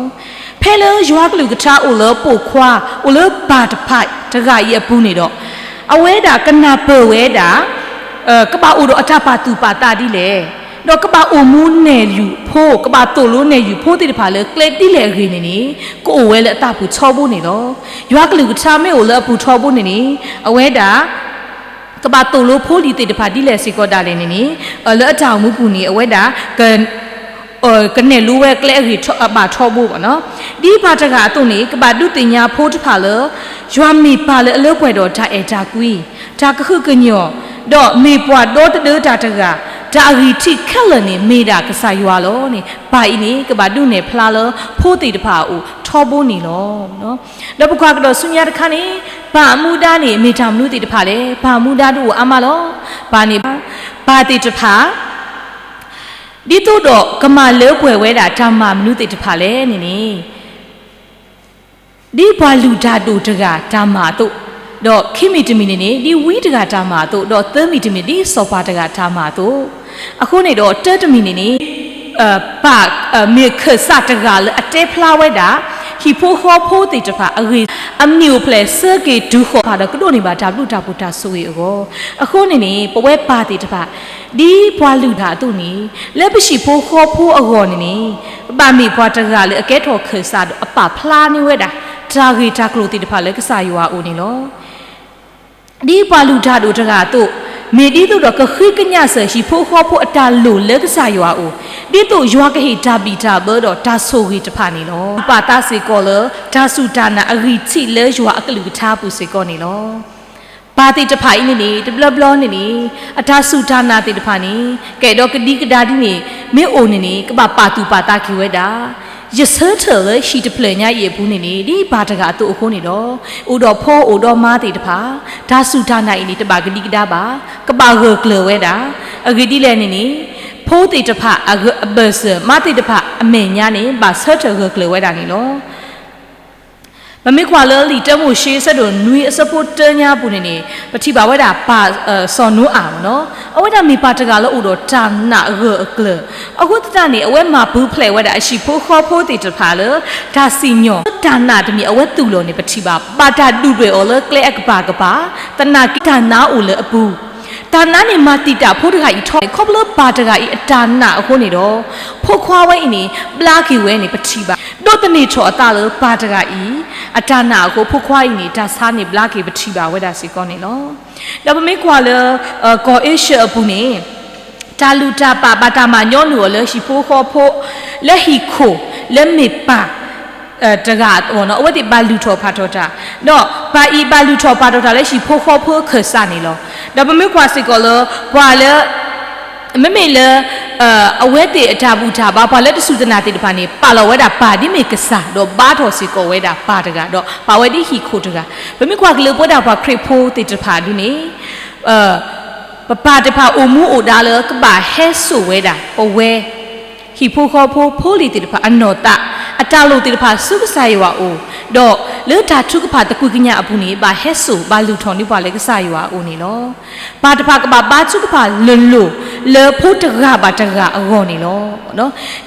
ဖဲလၢယွၤကလုၢ်ကထါအိၣ်လၢပိာ်ခွါ, အိၣ်လၢပၢ်တဖၣ်တဂၤအံၤအပူၤန့ၣ်ဒီး, အဝဲဒၣ်ကနၢ်ပၢၢ်ဝဲဒၣ် ကဘၣ်အိၣ်ဒီးအတၢ်ပာ်သူၣ်ပာ်သးဒ်လဲၣ်, ဒီးကဘၣ်အိၣ်မူနဲၣ်ယုာ်ဖိ, ကဘၣ်သိၣ်လိနဲၣ်ယုာ်ဖိသ့ၣ်တဖၣ်လၢကျဲဒ်လဲၣ်အဂ့ၢ်န့ၣ်န့ၣ်, ကအိၣ်ဝဲလၢအသးပူၤထီဘိန့ၣ်လီၤ. ယွၤကလုၢ်ကထါမ့ၢ်အိၣ်လၢအပူၤထီဘိန့ၣ်န့ၣ်, အဝဲဒၣ် ကဘၣ်သိၣ်လိဖိလံၤသ့ၣ်တဖၣ်ဒ်လဲၣ်စ့ၢ်ကီးဒၣ်လဲာ်န့ၣ်န့ၣ်, လၢအတၢ်အိၣ်မူပူၤန့ၣ် အဝဲဒၣ် ကနဲၣ်လိဝဲကျဲအဂ့ၢ်ဘၣ်ထီဘိဘၣ်နီၤ. ဒ်ပၢ်တဂၤအသိးန့ၣ် ကဘၣ်ဒုးသ့ၣ်ညါဖိတဖၣ်လၢ ယွၤမ့ၢ်ပၢ်လၢအလၢပှဲၤဒီးတၢ်အဲၣ်တၢ်ကွံ, တၢ်ကဟုကညီၢ်, ဒီးမ့ၢ်ပှၤဒီသဒၢတၢ်တဂၤ, တၢ်အဂံၢ်ထံးခဲလၢာ်န့ၣ်မ့ၢ်ဒၣ်ကစၢ်ယွၤလီၤန့ၣ်, ပၢ်အံၤန့ၣ် ကဘၣ်ဒုးနဲၣ်ဖျါလၢဖိသ့ၣ်တဖၣ်အအိၣ်ထီဘိန့ၣ်လီၤ. ဒီးပကွၢ်ကဒီးဆူညါတခါန့ၣ်, ပၢ်အမူဒါန့ၣ် မ့ၢ်တၢ်မနုၤသ့ၣ်တဖၣ်လဲၣ်. ပၢ်အမူဒါဒုးအိၣ်အါမးလီၤ. ပၢ်န့ၣ်, ပၢ်သ့ၣ်တဖၣ် ဒ်သိးဒီးကမၤလၢပှဲၤဝဲဒၣ်တၢ်မၤမနုၤသ့ၣ်တဖၣ်လဲၣ်န့ၣ်န့ၣ်, ဒ်ပှၤလုၢ်တၢ်ဒိၣ်တဂၤတၢ်မၤအသိး, ဒီးခံမံၤတမံၤန့ၣ်န့ၣ် ဒ်ဝံတဂၤတၢ်မၤအသိး, ဒီးသၢမံၤတမံၤဒ်စီၤပၤတဂၤတၢ်မၤအသိး, အဃိန့ၣ်ဒီးတၢတမံၤန့ၣ်န့ၣ် ပၢ်မ့ၢ်ခၢၣ်စးတဂၤလၢအတဲဖျါဝဲဒၣ် ဟံၣ်ဖိဃီဖိသ့ၣ်တဖၣ်အဂ့ၢ်, အမံၤအိၣ်ဖျဲၣ်ဆၢက့ၤတုၤဃီၤဖးဒီးကဒိးန့ၢ်ဘၣ်တၢ်ဘျုးတၢ်ဖှိၣ်တၢ်ဆိၣ်ဂ့ၤအဂီၢ်, အဃိန့ၣ်န့ၣ် ပဝဲပၢ်သ့ၣ်တဖၣ် ဒ်ပှၤလုၢ်တၢ်အသိးန့ၣ် လၢပဟံၣ်ဖိဃီဖိအဂီၢ်န့ၣ်န့ၣ် ပဘၣ်မ့ၢ်ပှၤတဂၤလၢအကဲထီၣ်ခၢၣ်စးဒီးအပာ်ဖျါန့ၢ်ဝဲဒၣ် တၢ်ဂ့ၢ်တၢ်ကျိၤသ့ၣ်တဖၣ်လၢကစၢ်ယွၤအအိၣ်န့ၣ်လီၤ. ဒ်ပှၤလုၢ်တၢ်ဒိၣ်တဂၤအသိး, မ့ၢ်ဒ်သိးဒီးကဃ့ကညးစၢၤဟံၣ်ဖိဃီဖိအတၢ်လိၣ်လၢကစၢ်ယွၤအအိၣ်, ဒ်သိးယွၤကဟ့ၣ်တၢ်ဘံၣ်တၢ်ဘၢဒီးတၢ်ဆိၣ်ဂ့ၤတဖၣ်န့ၣ်လီၤ. ပာ်သးစ့ၢ်ကီးလၢ တၢ်စူၢ်တၢ်နာ်အဂံၢ်ထံးလၢယွၤအကလုၢ်ကထါအပူၤစ့ၢ်ကီးန့ၣ်လီၤ. ပၢ်သ့ၣ်တဖၣ်အံၤန့ၣ်န့ၣ် တဘျီဘျီန့ၣ်န့ၣ် အတၢ်စူၢ်တၢ်နာ်သ့ၣ်တဖၣ်န့ၣ် ကအဲၣ်ဒိးကဒံကဒါဒ်န့ၣ် မ့ၢ်အိၣ်န့ၣ်န့ၣ် ကဘၣ်ပာ်သူၣ်ပာ်သးက့ၤဝဲဒၣ်. ယဆၢထၢၣ်လၢဟံၣ်တဖျၢၣ်ညါအံၤအပူၤန့ၣ်န့ၣ် ဒ်ပၢ်တဂၤအသိးအဃိန့ၣ်ဒီး အိၣ်ဒီးဖိအိၣ်ဒီးမါသ့ၣ်တဖၣ် တၢ်စူၢ်တၢ်နာ်အံၤန့ၣ် တဘၣ်ကဒံကဒါဘၣ်, ကဘၣ်ဂၢၢ်ကျၢၤဝဲဒၣ်. အဂ့ၢ်ဒ်လဲၣ်န့ၣ်န့ၣ် ဖိသ့ၣ်တဖၣ်အဘၢၣ်စၢၤ မါသ့ၣ်တဖၣ်အမဲာ်ညါန့ၣ် ဘၣ်ဆၢထၢၣ်ဂၢၢ်ကျၢၤဝဲဒၣ်န့ၣ်လီၤ. ပမ့ၢ်ကွၢ်လၢလံာ်တၢမိၤၡ့ အဆၢဒိၣ်နွံအဆၢဖိတၢညါအပူၤန့ၣ်န့ၣ် ပထံၣ်ဘၣ်ဝဲဒၣ်ပၢ်စီၤနိအၤန့ၣ်လီၤ. အဝဲဒၣ်မ့ၢ်ပၢ်တဂၤလၢအိၣ်ဒီးတၢ်နာ်ဂၢၢ်အကျၢၤ, အဃိသတးန့ၣ် အဝဲမၤပူၤဖျဲးဝဲဒၣ်အဟံၣ်ဖိဃီဖိသ့ၣ်တဖၣ်လၢ တၢ်စံၣ်ညီၣ် တၢ်နာ်တမံၤအဝဲသူၣ်လီၤန့ၣ် ပထံၣ်ဘၣ် ဘၣ်တၢ်ဒုၣ်ဒွဲၣ်အီၤလၢကျဲအကပၤကပၤ, သနာ်က့တၢ်နာ်အိၣ်လၢအပူၤ တၢ်နာ်န့ၣ်မၤတံာ်တာ်ဖိတဂၤအံၤထီၣ်န့ၣ် ခီဖျိလၢပၢ်တဂၤအံၤအတၢ်နာ်အဃိန့ၣ်ဒီး ဖိခွါဝဲအံၤန့ၣ် ဘျါက့ၤဝဲန့ၣ် ပထံၣ်ဘၣ်. ဒိးသန့ၤထီၣ်အသးလၢပၢ်တဂၤအံၤ အတၢ်နာ်အဃိ ဖိခွါအံၤန့ၣ် တၢ်ဆါန့ၣ်ဘျါက့ၤ ပထံၣ်ဘၣ်ဝဲဒၣ်စ့ၢ်ကီးန့ၣ်လီၤ. ဒီးပမ့ၢ်ကွၢ်လၢ ကီၢ်အ့ရှၢၣ်အပူၤန့ၣ် တၢ်လုၢ်တၢ်ပာ်ဘၣ်တၢ်မၤညီနုၢ်အီၤလၢဟံၣ်ဖိဃီဖိ လၢဟံၣ်ခိၣ် လၢမ့ၢ်ပၢ် တဂၤအဝဲသ့ၣ်ဘၣ်လုၢ်ထီၣ်ပာ်ထီၣ်တၢ်, ဒီးပၢ်အံၤဘၣ်လုၢ်ထီၣ်ပာ်ထီၣ်တၢ်လၢဟံၣ်ဖိဃီဖိအခၢၣ်စးန့ၣ်လီၤ. ဒီးပမ့ၢ်ကွၢ်စ့ၢ်ကီးလၢ ပှၤလၢ မ့မ့ၢ်လၢ အဝဲသ့ၣ်အတၢ်ဘူၣ်တၢ်ဘါ ပှၤလၢတစူၢ်တနာ်သ့ၣ်တဖၣ်န့ၣ် ပာ်လီၤဝဲဒၣ်ပၢ်ဒ်မ့ၢ်ကစၢ် ဒီးဘါထီၣ်စ့ၢ်ကီးဝဲဒၣ်ပၢ်တဂၤ ဒီးပာ်ဝဲဒ်ဟံၣ်ခိၣ်တဂၤ. ပမ့ၢ်ကွၢ်က့ၤလၢပဝဲဒၣ်ပှၤခရံာ်ဖိသ့ၣ်တဖၣ်ဒ်န့ၣ် ပပၢ်တဖၣ်အိၣ်မူအိၣ်ဒါလၢကဘၣ်ဟဲစိာ်ဝဲဒၣ် ပဝဲ ဟံၣ်ဖိဃီဖိဖိလံၤသ့ၣ်တဖၣ်အနီၢ်သး အတၢ်လိၣ်သ့ၣ်တဖၣ်ဆူကစၢ်ယွၤအအိၣ်, ဒီးလၢတၢ်ထုကဖၣ်သကွံၢ်ကညးအပူၤန့ၣ် ဘၣ်ဟဲစိာ်ဘၣ်လုၢ်ထီၣ်န့ၢ်ပှၤလၢကစၢ်ယွၤအအိၣ်န့ၣ်လီၤ. ပၢ်တဖၣ်ကဘၣ်ဘါထုကဖၣ်လိၤလိၤ လၢဖိတဂၤဘၣ်တဂၤအဂီၢ်န့ၣ်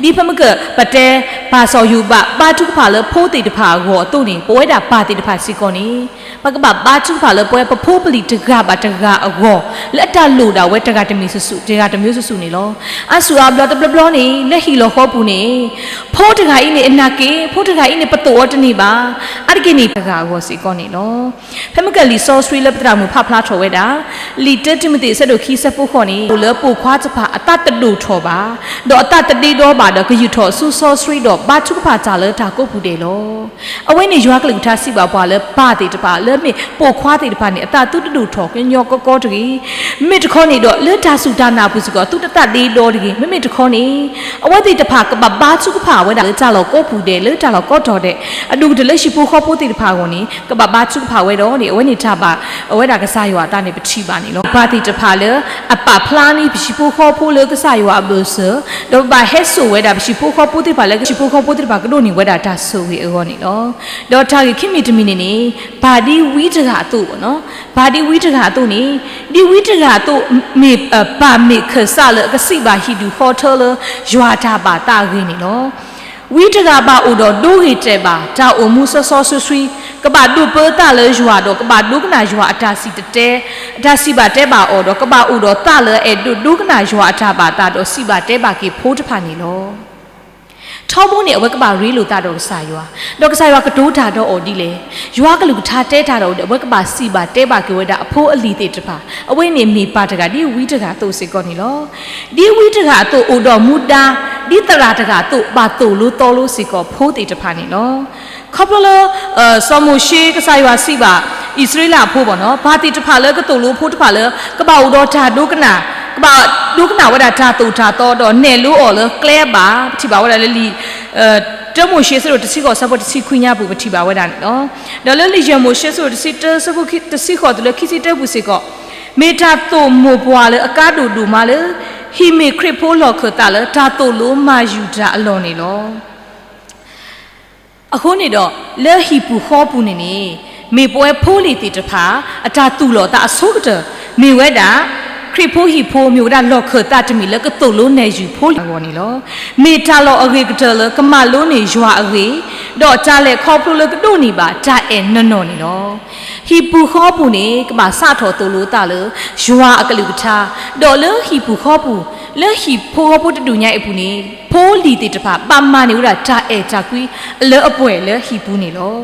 လီၤ. ဒ်ဖဲမုၢ်ကၢၢ်ပတဲ ပၢ်စီၤယိၤဘး ဘါထုကဖၣ်လၢဖိသ့ၣ်တဖၣ်အဂီၢ်အသိးန့ၣ် ပဝဲဒၣ်ပၢ်သ့ၣ်တဖၣ်စ့ၢ်ကီးန့ၣ် ပကဘၣ်ဘါထုကဖၣ်လၢပဝဲပဖိပလံၤတဂၤဘၣ်တဂၤအဂီၢ် လၢအတၢ်လိၣ်ဒၣ်ဝဲတဂၤတမံၤဆူၣ်ဆူၣ် တဂၤတမံၤဆူၣ်ဆူၣ်န့ၣ်လီၤ. အါစုအါဘျီတဘျီဘျီန့ၣ် လၢဟံၣ်လီၤဃီပူၤန့ၣ် ဖိတဂၤအံၤန့ၣ်အနာ်က့ၤ ဖိတဂၤအံၤန့ၣ် ပသိၣ်အီၤတန့ၢ်ဘၣ်, အါတက့ၢ်န့ၣ် တဂၤအဂီၢ်စ့ၢ်ကီးန့ၣ်လီၤ. ဖဲမုၢ်ကၢၢ်လံာ်စီဆှံလၢပသရၣ်မုၣ်ဖးဖျါထီၣ်ဝဲဒၣ် လံာ်တၢတံၤမသ့းအဆၢဒိၣ်ခံဆၢဖိဃိးန့ၣ် အိၣ်လၢပိာ်ခွါတဖၣ်အသးတဒိၣ်ထီၣ်ဘၣ်, ဒီးအသးတဒ့ဒီဘၣ်ဒီး ကယူာ်ထီၣ်ဆူစီဆှံဒီးဘါထုကဖၣ်တၢ်လၢတၢ်ကိးပူၤဒဲးလီၤ. အဝဲန့ၣ်ယွၤကလုၢ်ကထါစံးဘၣ်ပှၤလၢပၢ်သ့ၣ်တဖၣ် လၢမ့ၢ်ပိာ်ခွါသ့ၣ်တဖၣ်န့ၣ် အသးသုတဒိၣ်ထီၣ်ကညီကီကီတဂ့ၤ. မ့မ့ၢ်တခီန့ၣ်ဒီး လၢတၢ်စူၢ်တၢ်နာ်အပူၤစ့ၢ်ကီး သုတသးဒ့ဒီတဂ့ၤ. မ့မ့ၢ်တခီန့ၣ် အဝဲသ့ၣ်တဖၣ်ကဘၣ်ဘါထုကဖၣ်ဝဲဒၣ်လၢတၢ်လီၢ်ကိးပူၤဒဲး လၢတၢ်လီၢ်ကိးတီၤဒဲး, အဒိၣ်ကတၢၢ်လၢဟံၣ်ဖိဃီဖိသ့ၣ်တဖၣ်အဂီၢ်န့ၣ် ကဘၣ်ဘါထုကဖၣ်ဝဲဒီးန့ၣ် အဝဲန့ၣ်တၢ်ဘၣ်ဝဲဒၣ်ကစၢ်ယွၤအသးန့ၣ် ပထံၣ်ဘၣ်န့ၣ်လီၤ. ပၢ်သ့ၣ်တဖၣ်လၢအပာ်ဖျါန့ၢ်ပဟံၣ်ဖိဃီဖိလၢကစၢ်ယွၤအဘၢၣ်စၢၤ, ဒီးပဘၣ်ဟဲစိာ်ဝဲဒၣ်ပဟံၣ်ဖိဃီဖိသ့ၣ်တဖၣ်လၢ ဟံၣ်ဖိဃီဖိသ့ၣ်တဖၣ်ကဒိးန့ၢ်ဝဲဒၣ်တၢ်ဆိၣ်ဂ့ၤအဂီၢ်န့ၣ်လီၤ. ဒီးတၢ်ဂ့ၢ်ခံမံၤတမံၤန့ၣ်န့ၣ် ပၢ်ဒ်ဝံတဂၤအသိးဘၣ်နီၤ, ပၢ်ဒ်ဝံတဂၤအသိးန့ၣ် ဒ်ဝံတဂၤအသိး မ့ၢ် ပၢ်မ့ၢ်ခၢၣ်စးလၢအကစံးဘၣ်ဟံၣ်ဒူၣ်ဃီထၢလၢ ယွၤအတၢ်ဘၣ်သးအဂ့ၢ်န့ၣ်လီၤ. ဝံတဂၤဘၣ်အိၣ်ဒီးဒိဂ့ၤတဲာ်ဘၣ် တၢ်အိၣ်မူစီစီဆှံဆှံ, ကဘၣ်ဒိးပၢသးလၢယွၤဒီး ကဘၣ်ဒိကနၣ်ယွၤအတၢ်စံၣ်တဲၤတဲ အတၢ်စံးဘၣ်တဲဘၣ်အီၤဒီး ကဘၣ်အိၣ်ဒီးသးလၢအအဲၣ်ဒိးဒိကနၣ်ယွၤအတၢ်ဘၣ်သးဒီးစံးဘၣ်တဲဘၣ်က့ၤဖိတဖၣ်န့ၣ်လီၤ. ထီဘိန့ၣ် အဝဲကဘၣ်ရ့လိာ်သးဒီးကစၢ်ယွၤ, ဒီးကစၢ်ယွၤကတိၤတၢ်ဒီးအီၤဒ်လဲၣ်, ယွၤကလုၢ်ကထါတဲတၢ်ဒီးအီၤဒီး အဝဲကဘၣ်စံးဘၣ်တဲဘၣ်က့ၤဝဲဒၣ်အဖိအလံၤသ့ၣ်တဖၣ်, အဝဲန့ၣ်မ့ၢ်ပၢ်တဂၤဒ်ဝံတဂၤအသိးစ့ၢ်ကီးန့ၣ်လီၤ. ဒ်ဝံတဂၤအသိးအိၣ်ဒီးမူဒါ, ဒ်သရၣ်တဂၤအသိးဘၣ်သိၣ်လိသီလိစ့ၢ်ကီးဖိသ့ၣ်တဖၣ်န့ၣ်လီၤ. ခီဖျိလၢ စီၤမိၤၡ့ကစၢ်ယွၤစံးဘၣ် အံၣ်စရ့လးဖိဘၣ်နီၤ, ပၢ်သ့ၣ်တဖၣ်လၢကသိၣ်လိဖိတဖၣ်လၢ ကဘၣ်အိၣ်ဒီးတၢ်ဒိကနၣ်, ကဘၣ်ဒိကနၣ်ဝဲဒၣ်တၢ်သိၣ်တၢ်သီဒီးနဲၣ်လိအီၤလၢကျဲဘၣ်, ပထံၣ်ဘၣ်ဝဲဒၣ်လၢလံာ် တၢမိၤၡ့အဆၢဒိၣ်တဆံဃိးအဆၢဖိတဆံခွံညါပူၤ ပထံၣ်ဘၣ်ဝဲဒၣ်န့ၣ်လီၤ. ဒီးလၢလံာ်ယဲၢ်မိၤၡ့အဆၢဒိၣ်တဆံတၢ အဆၢဖိတဆံဃိးတုၤလၢခံဆံတၢပူၤစ့ၢ်ကီး, မ့ၢ်တၢ်သိၣ်မိၢ်ပှၢ်လၢအကါဒိၣ်ဒိၣ်မးလၢ ဟံၣ်မ့ၢ်ခရံာ်ဖိလီၢ်ခၢၣ်သးလၢတၢ်သိၣ်လိမၤယူၤတၢ်အလီၢ်န့ၣ်လီၤ. အဃိန့ၣ်ဒီး လၢဟံၣ်ပူၤဃီပူၤန့ၣ်န့ၣ် မ့ၢ်ပဝဲဖိလံၤသ့ၣ်တဖၣ် အတၢ်သူၣ်လီၤသးအဆိကတၢၢ် မ့ၢ်ဝဲဒၣ် ခရံာ်ဖိဟံၣ်ဖိ မ့ၢ်ဝဲဒၣ်လီၢ်ခၢၣ်သးတမံၤလၢကသိၣ်လိနဲၣ်ယုၤဖိလံၤအဂီၢ်န့ၣ်လီၤ. မ့ၢ်တၢ်လီၢ်အဂ့ၤကတၢၢ်လၢကမၤလိန့ၢ်ယွၤအဂ့ၢ်, ဒီးတၢ်လဲၤခီဖျိလၢကဒိးန့ၢ်ဘၣ်တၢ်အဲၣ်နီၢ်နီၢ်န့ၣ်လီၤ. ဟံၣ်ပူၤဃီပူၤန့ၣ် ကဘၣ်စးထီၣ်သိၣ်လိသးလၢ ယွၤအကလုၢ်ကထါ, ဒီးလၢဟံၣ်ပူၤဃီပူၤ, လၢဟံၣ်ဖိဃီဖိတဒူၣ်ညါအံၤအပူၤန့ၣ် ဖိလံၤသ့ၣ်တဖၣ် ဘၣ်မၤန့ၢ်ဝဲဒၣ်တၢ်အဲၣ်တၢ်ကွံအလၢအပှဲၤလၢဟံၣ်ပူၤန့ၣ်လီၤ.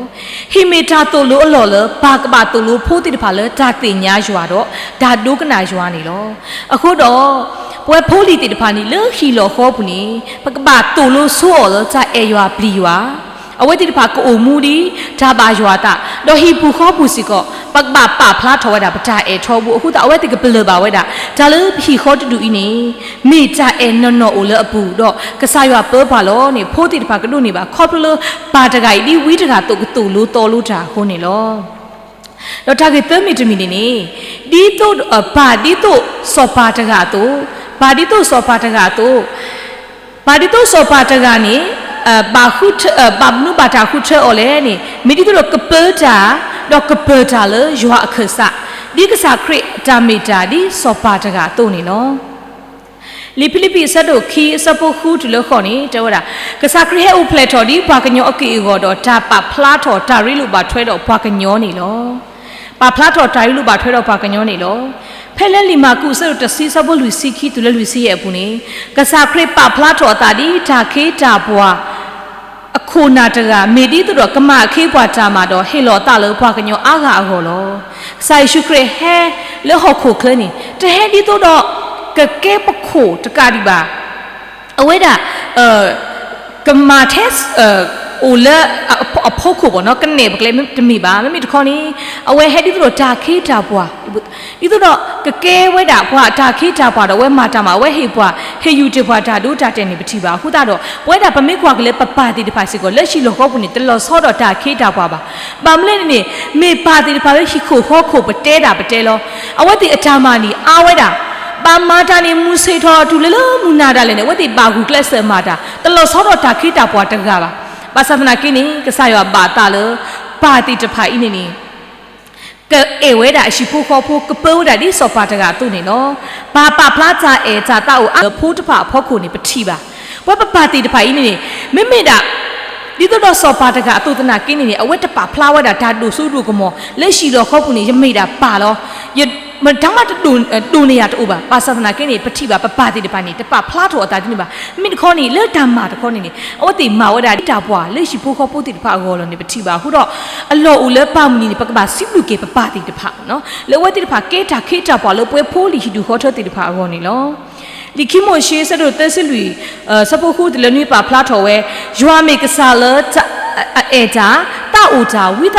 ဟံၣ်မ့ၢ်တၢ်သိၣ်လိအလီၢ်လၢ ပၢ်ကဘၣ်သိၣ်လိဖိသ့ၣ်တဖၣ်လၢတၢ်သ့ၣ်ညါယွၤဒီး တၢ်ဒိကနၣ်ယွၤန့ၣ်လီၤ. အဃိဒီး ပဝဲဖိလံၤသ့ၣ်တဖၣ်န့ၣ် လၢဟံၣ်လီၢ်ဃီပူၤန့ၣ် ပကဘၣ်သိၣ်လိဆိအီၤလၢတၢ်အဲၣ်ယွၤပျံၤယွၤ အဝဲသ့ၣ်တဖၣ်ကအိၣ်မူဒ်တၢ်ဘၣ်ယွၤအသး, ဒီးဟံၣ်ပူၤဃီပူၤစ့ၢ်ကီး ပကဘၣ်ပာ်ဖျါထီၣ်ဝဲဒၣ်ပတၢ်အဲၣ်ထီဘိအဃိသတး အဝဲသ့ၣ်ကပလၢၢ်ဘၣ်ဝဲဒၣ် တၢ်လၢပဟံၣ်ဃီတဒူၣ်အံၤန့ၣ် မ့ၢ်တၢ်အဲၣ်နီၢ်နီၢ်အိၣ်လၢအပူၤ, ဒီးကစၢ်ယွၤပၢပှၤလီၤန့ၣ် ဖိသ့ၣ်တဖၣ်ကဒိးန့ၢ်ဘၣ် ခီဖျိလၢပၢ်တဂၤအံၤ ဒ်ဝံတဂၤအသိးကသိၣ်လိသီလိတၢ်အဃိန့ၣ်လီၤ. ဒီးတၢ်ဂ့ၢ်သၢမံၤတမံၤန့ၣ်န့ၣ်, ဒ်သိး ပၢ်ဒ်သိးစီၤပၤတဂၤအသိး, ပၢ်ဒ်သိးစီၤပၤတဂၤအသိး, ပၢ်ဒ်သိးစီၤပၤတဂၤန့ၣ် ဘၣ်ဃုထၢ ဘၣ်မနုၤဘၣ်တၢ်ဃုထၢအီၤလဲၣ်န့ၣ် မ့ၢ်ဒ်သိးဒီးကပၢတၢ် ဒီးကပၢၤတၢ်လၢယွၤအခၢၣ်စး, ဒ်ကစၢ်ခရံာ်အတၢ်မ့ၢ်တၢ်ဒ်စီၤပၤတဂၤအသိးန့ၣ်လီၤ. လံာ်ဖံလံးပံးအဆၢဒိၣ်ခံအဆၢဖိဃုတုၤလၢဃိးန့ၣ် တဲဝဲဒၣ်, ကစၢ်ခရံာ်ဟဲအိၣ်ဖျဲၣ်ထီၣ်ဒ်ပှၤကညီအက့ၢ်အဂီၤဒီး တၢ်ပာ်ဖျါထီၣ်တၢ်ရ့လိာ်ဘၣ်ထွဲဒီးပှၤကညီန့ၣ်လီၤ. ပာ်ဖျါထီၣ်တၢ်ရ့လိာ်ဘၣ်ထွဲဒီးပှၤကညီန့ၣ်လီၤ. ဖဲလၢလံာ်မၢ်ကူးအဆၢဒိၣ်တဆံအဆၢဖိလွံၢ်ဆံခံတုၤလၢလွံၢ်ဆံယဲၢ်အပူၤန့ၣ်, ကစၢ်ခရံာ်ပာ်ဖျါထီၣ်အသးဒ်တၢ်ခ့တၢ်ပှၤ အခိၣ်နၢ်တဂၤ မ့ၢ်ဒ်သိးဒီးကမၤအခ့အပှၤတၢ်မၤဒီး ဟ့ၣ်လီၤအသးလၢပှၤကညီအါဂၤအဂီၢ်လီၤ. ကစၢ်ယ့ၣ်ၡူးခရံာ်ဟဲလၢဟီၣ်ခိၣ်ချၢန့ၣ် တဟဲဒ်သိးဒီး ကကဲပခိၣ်တကးဒံးဘၣ်. အဝဲဒၣ် ကမၤထဲ အိၣ်လၢ အဖီခိၣ်ဘၣ်နီၤ ကနဲၣ်ပကျဲတမ့ၢ်ဘၣ်. မ့မ့ၢ်တခီန့ၣ် အဝဲဟဲဒ်သိးဒီးတၢ်ခ့တၢ်ပှၤ ဒ်သိးဒီးကကဲဝဲဒၣ်ပှၤအတၢ်ခ့တၢ်ပှၤဒီး အဝဲမၤတၢ်မၤ အဝဲဟ့ၣ်ပှၤ ဟ့ၣ်ယူၤတ့ၢ်ပှၤတၢ်ဒိတၢ်တဲာ်န့ၣ် ပထံၣ်ဘၣ်. အဃိသတးဒီး ပဝဲဒၣ်ပမ့ၢ်ကွၢ်က့ၤလၢပပၢ်သ့ၣ်တဖၣ်စ့ၢ်ကီး လၢဟံၣ်လီၢ်ဃီပူၤန့ၣ် တလီၤဆီဒီးတၢ်ခ့တၢ်ပှၤဘၣ်. ဘၣ်မနုၤလဲၣ်န့ၣ်န့ၣ် မ့ၢ်ပၢ်သ့ၣ်တဖၣ်လၢဟံၣ်ခိၣ်ဃီခိၣ်ပတဲတၢ်ပတဲလီၤ. အဝဲသ့ၣ်အတၢ်မၤန့ၣ်အါဝဲဒၣ် ဘၣ်မၤတၢ်န့ၣ် မုၢ်ဆ့ၣ်ထီၣ်တုၤလၢလၢမုၢ်နၤဒၣ်လဲာ်န့ၣ် အဝဲသ့ၣ်ဘၣ်ဂုာ်ကျဲးစၢးမၤတၢ် တလီၤဆီဒီးတၢ်ခ့တၢ်ပှၤတဂၤဘၣ်. ဘၣ်ဆၣ်သနာ်က့န့ၣ် ကစၢ်ယွၤဘၣ်အသးလၢ ပၢ်သ့ၣ်တဖၣ်အံၤန့ၣ်န့ၣ် ကအဲၣ်ဝဲဒၣ်အဟံၣ်ဖိဃီဖိ ကပၢဝဲဒၣ်ဒ်စီၤပၤတဂၤအသိးန့ၣ်လီၤ. ပၢ်ပာ်ဖျါတၢ်အဲၣ်တၢ်သးအိၣ်အါလၢဖိတဖၣ်အဖီခိၣ်န့ၣ် ပထံၣ်ဘၣ်. ပဝဲပပၢ်သ့ၣ်တဖၣ်အံၤန့ၣ်န့ၣ် မ့မ့ၢ်ဒၣ် ဒ်သိးဒီးစီၤပၤတဂၤအသိးသနာ်က့န့ၣ်န့ၣ် အဝဲတပာ်ဖျါဝဲဒၣ်တၢ်ဒိၣ်စိဒိၣ်ကမီၤ လၢဟံၣ်လီၢ်ဃီပူၤန့ၣ် ယမ့ၢ်ဒၣ်ပၢ်လီၤ. ယမတၤမးတဒိၣ်န့ၢ်ယၤတအိၣ်ဘၣ်. ဘၣ်ဆၣ်သနာ်က့န့ၣ် ပထံၣ်ဘၣ် ပပၢ်သ့ၣ်တဖၣ်န့ၣ် တပာ်ဖျါထီၣ်အသးဒ်န့ၣ်ဘၣ်. မ့မ့ၢ်တခီန့ၣ် လၢတၢ်မၤတခီန့ၣ်န့ၣ် အဝဲသ့ၣ်မၤဝဲဒၣ်ဒ်တၢ်ပှၤလၢဟံၣ်ဖိဃီဖိသ့ၣ်တဖၣ်အဂီၢ်လီၤန့ၣ် ပထံၣ်ဘၣ်. အဃိဒီး အလီၢ်အိၣ်လၢပၢ်မုၢ်နံၤန့ၣ် ပကဘၣ်စံးဘျုးက့ၤပပၢ်သ့ၣ်တဖၣ် လၢအဝဲသ့ၣ်တဖၣ်ကဲတၢ်ခ့တၢ်ပှၤလၢပဝဲဖိလံၤဟံၣ်ဒူၣ်ဃီထၢသ့ၣ်တဖၣ်အဂီၢ်န့ၣ်လီၤ. လံာ်ခံမိၤၡ့ ဆၢဒိၣ်သၢဆံလွံၢ် ဆၢဖိဃုတုၤလၢနွံ ပာ်ဖျါထီၣ်ဝဲ, ယွၤမ့ၢ်ကစၢ်လၢ အအဲၣ်တၢ်, သးအိၣ်တၢ်,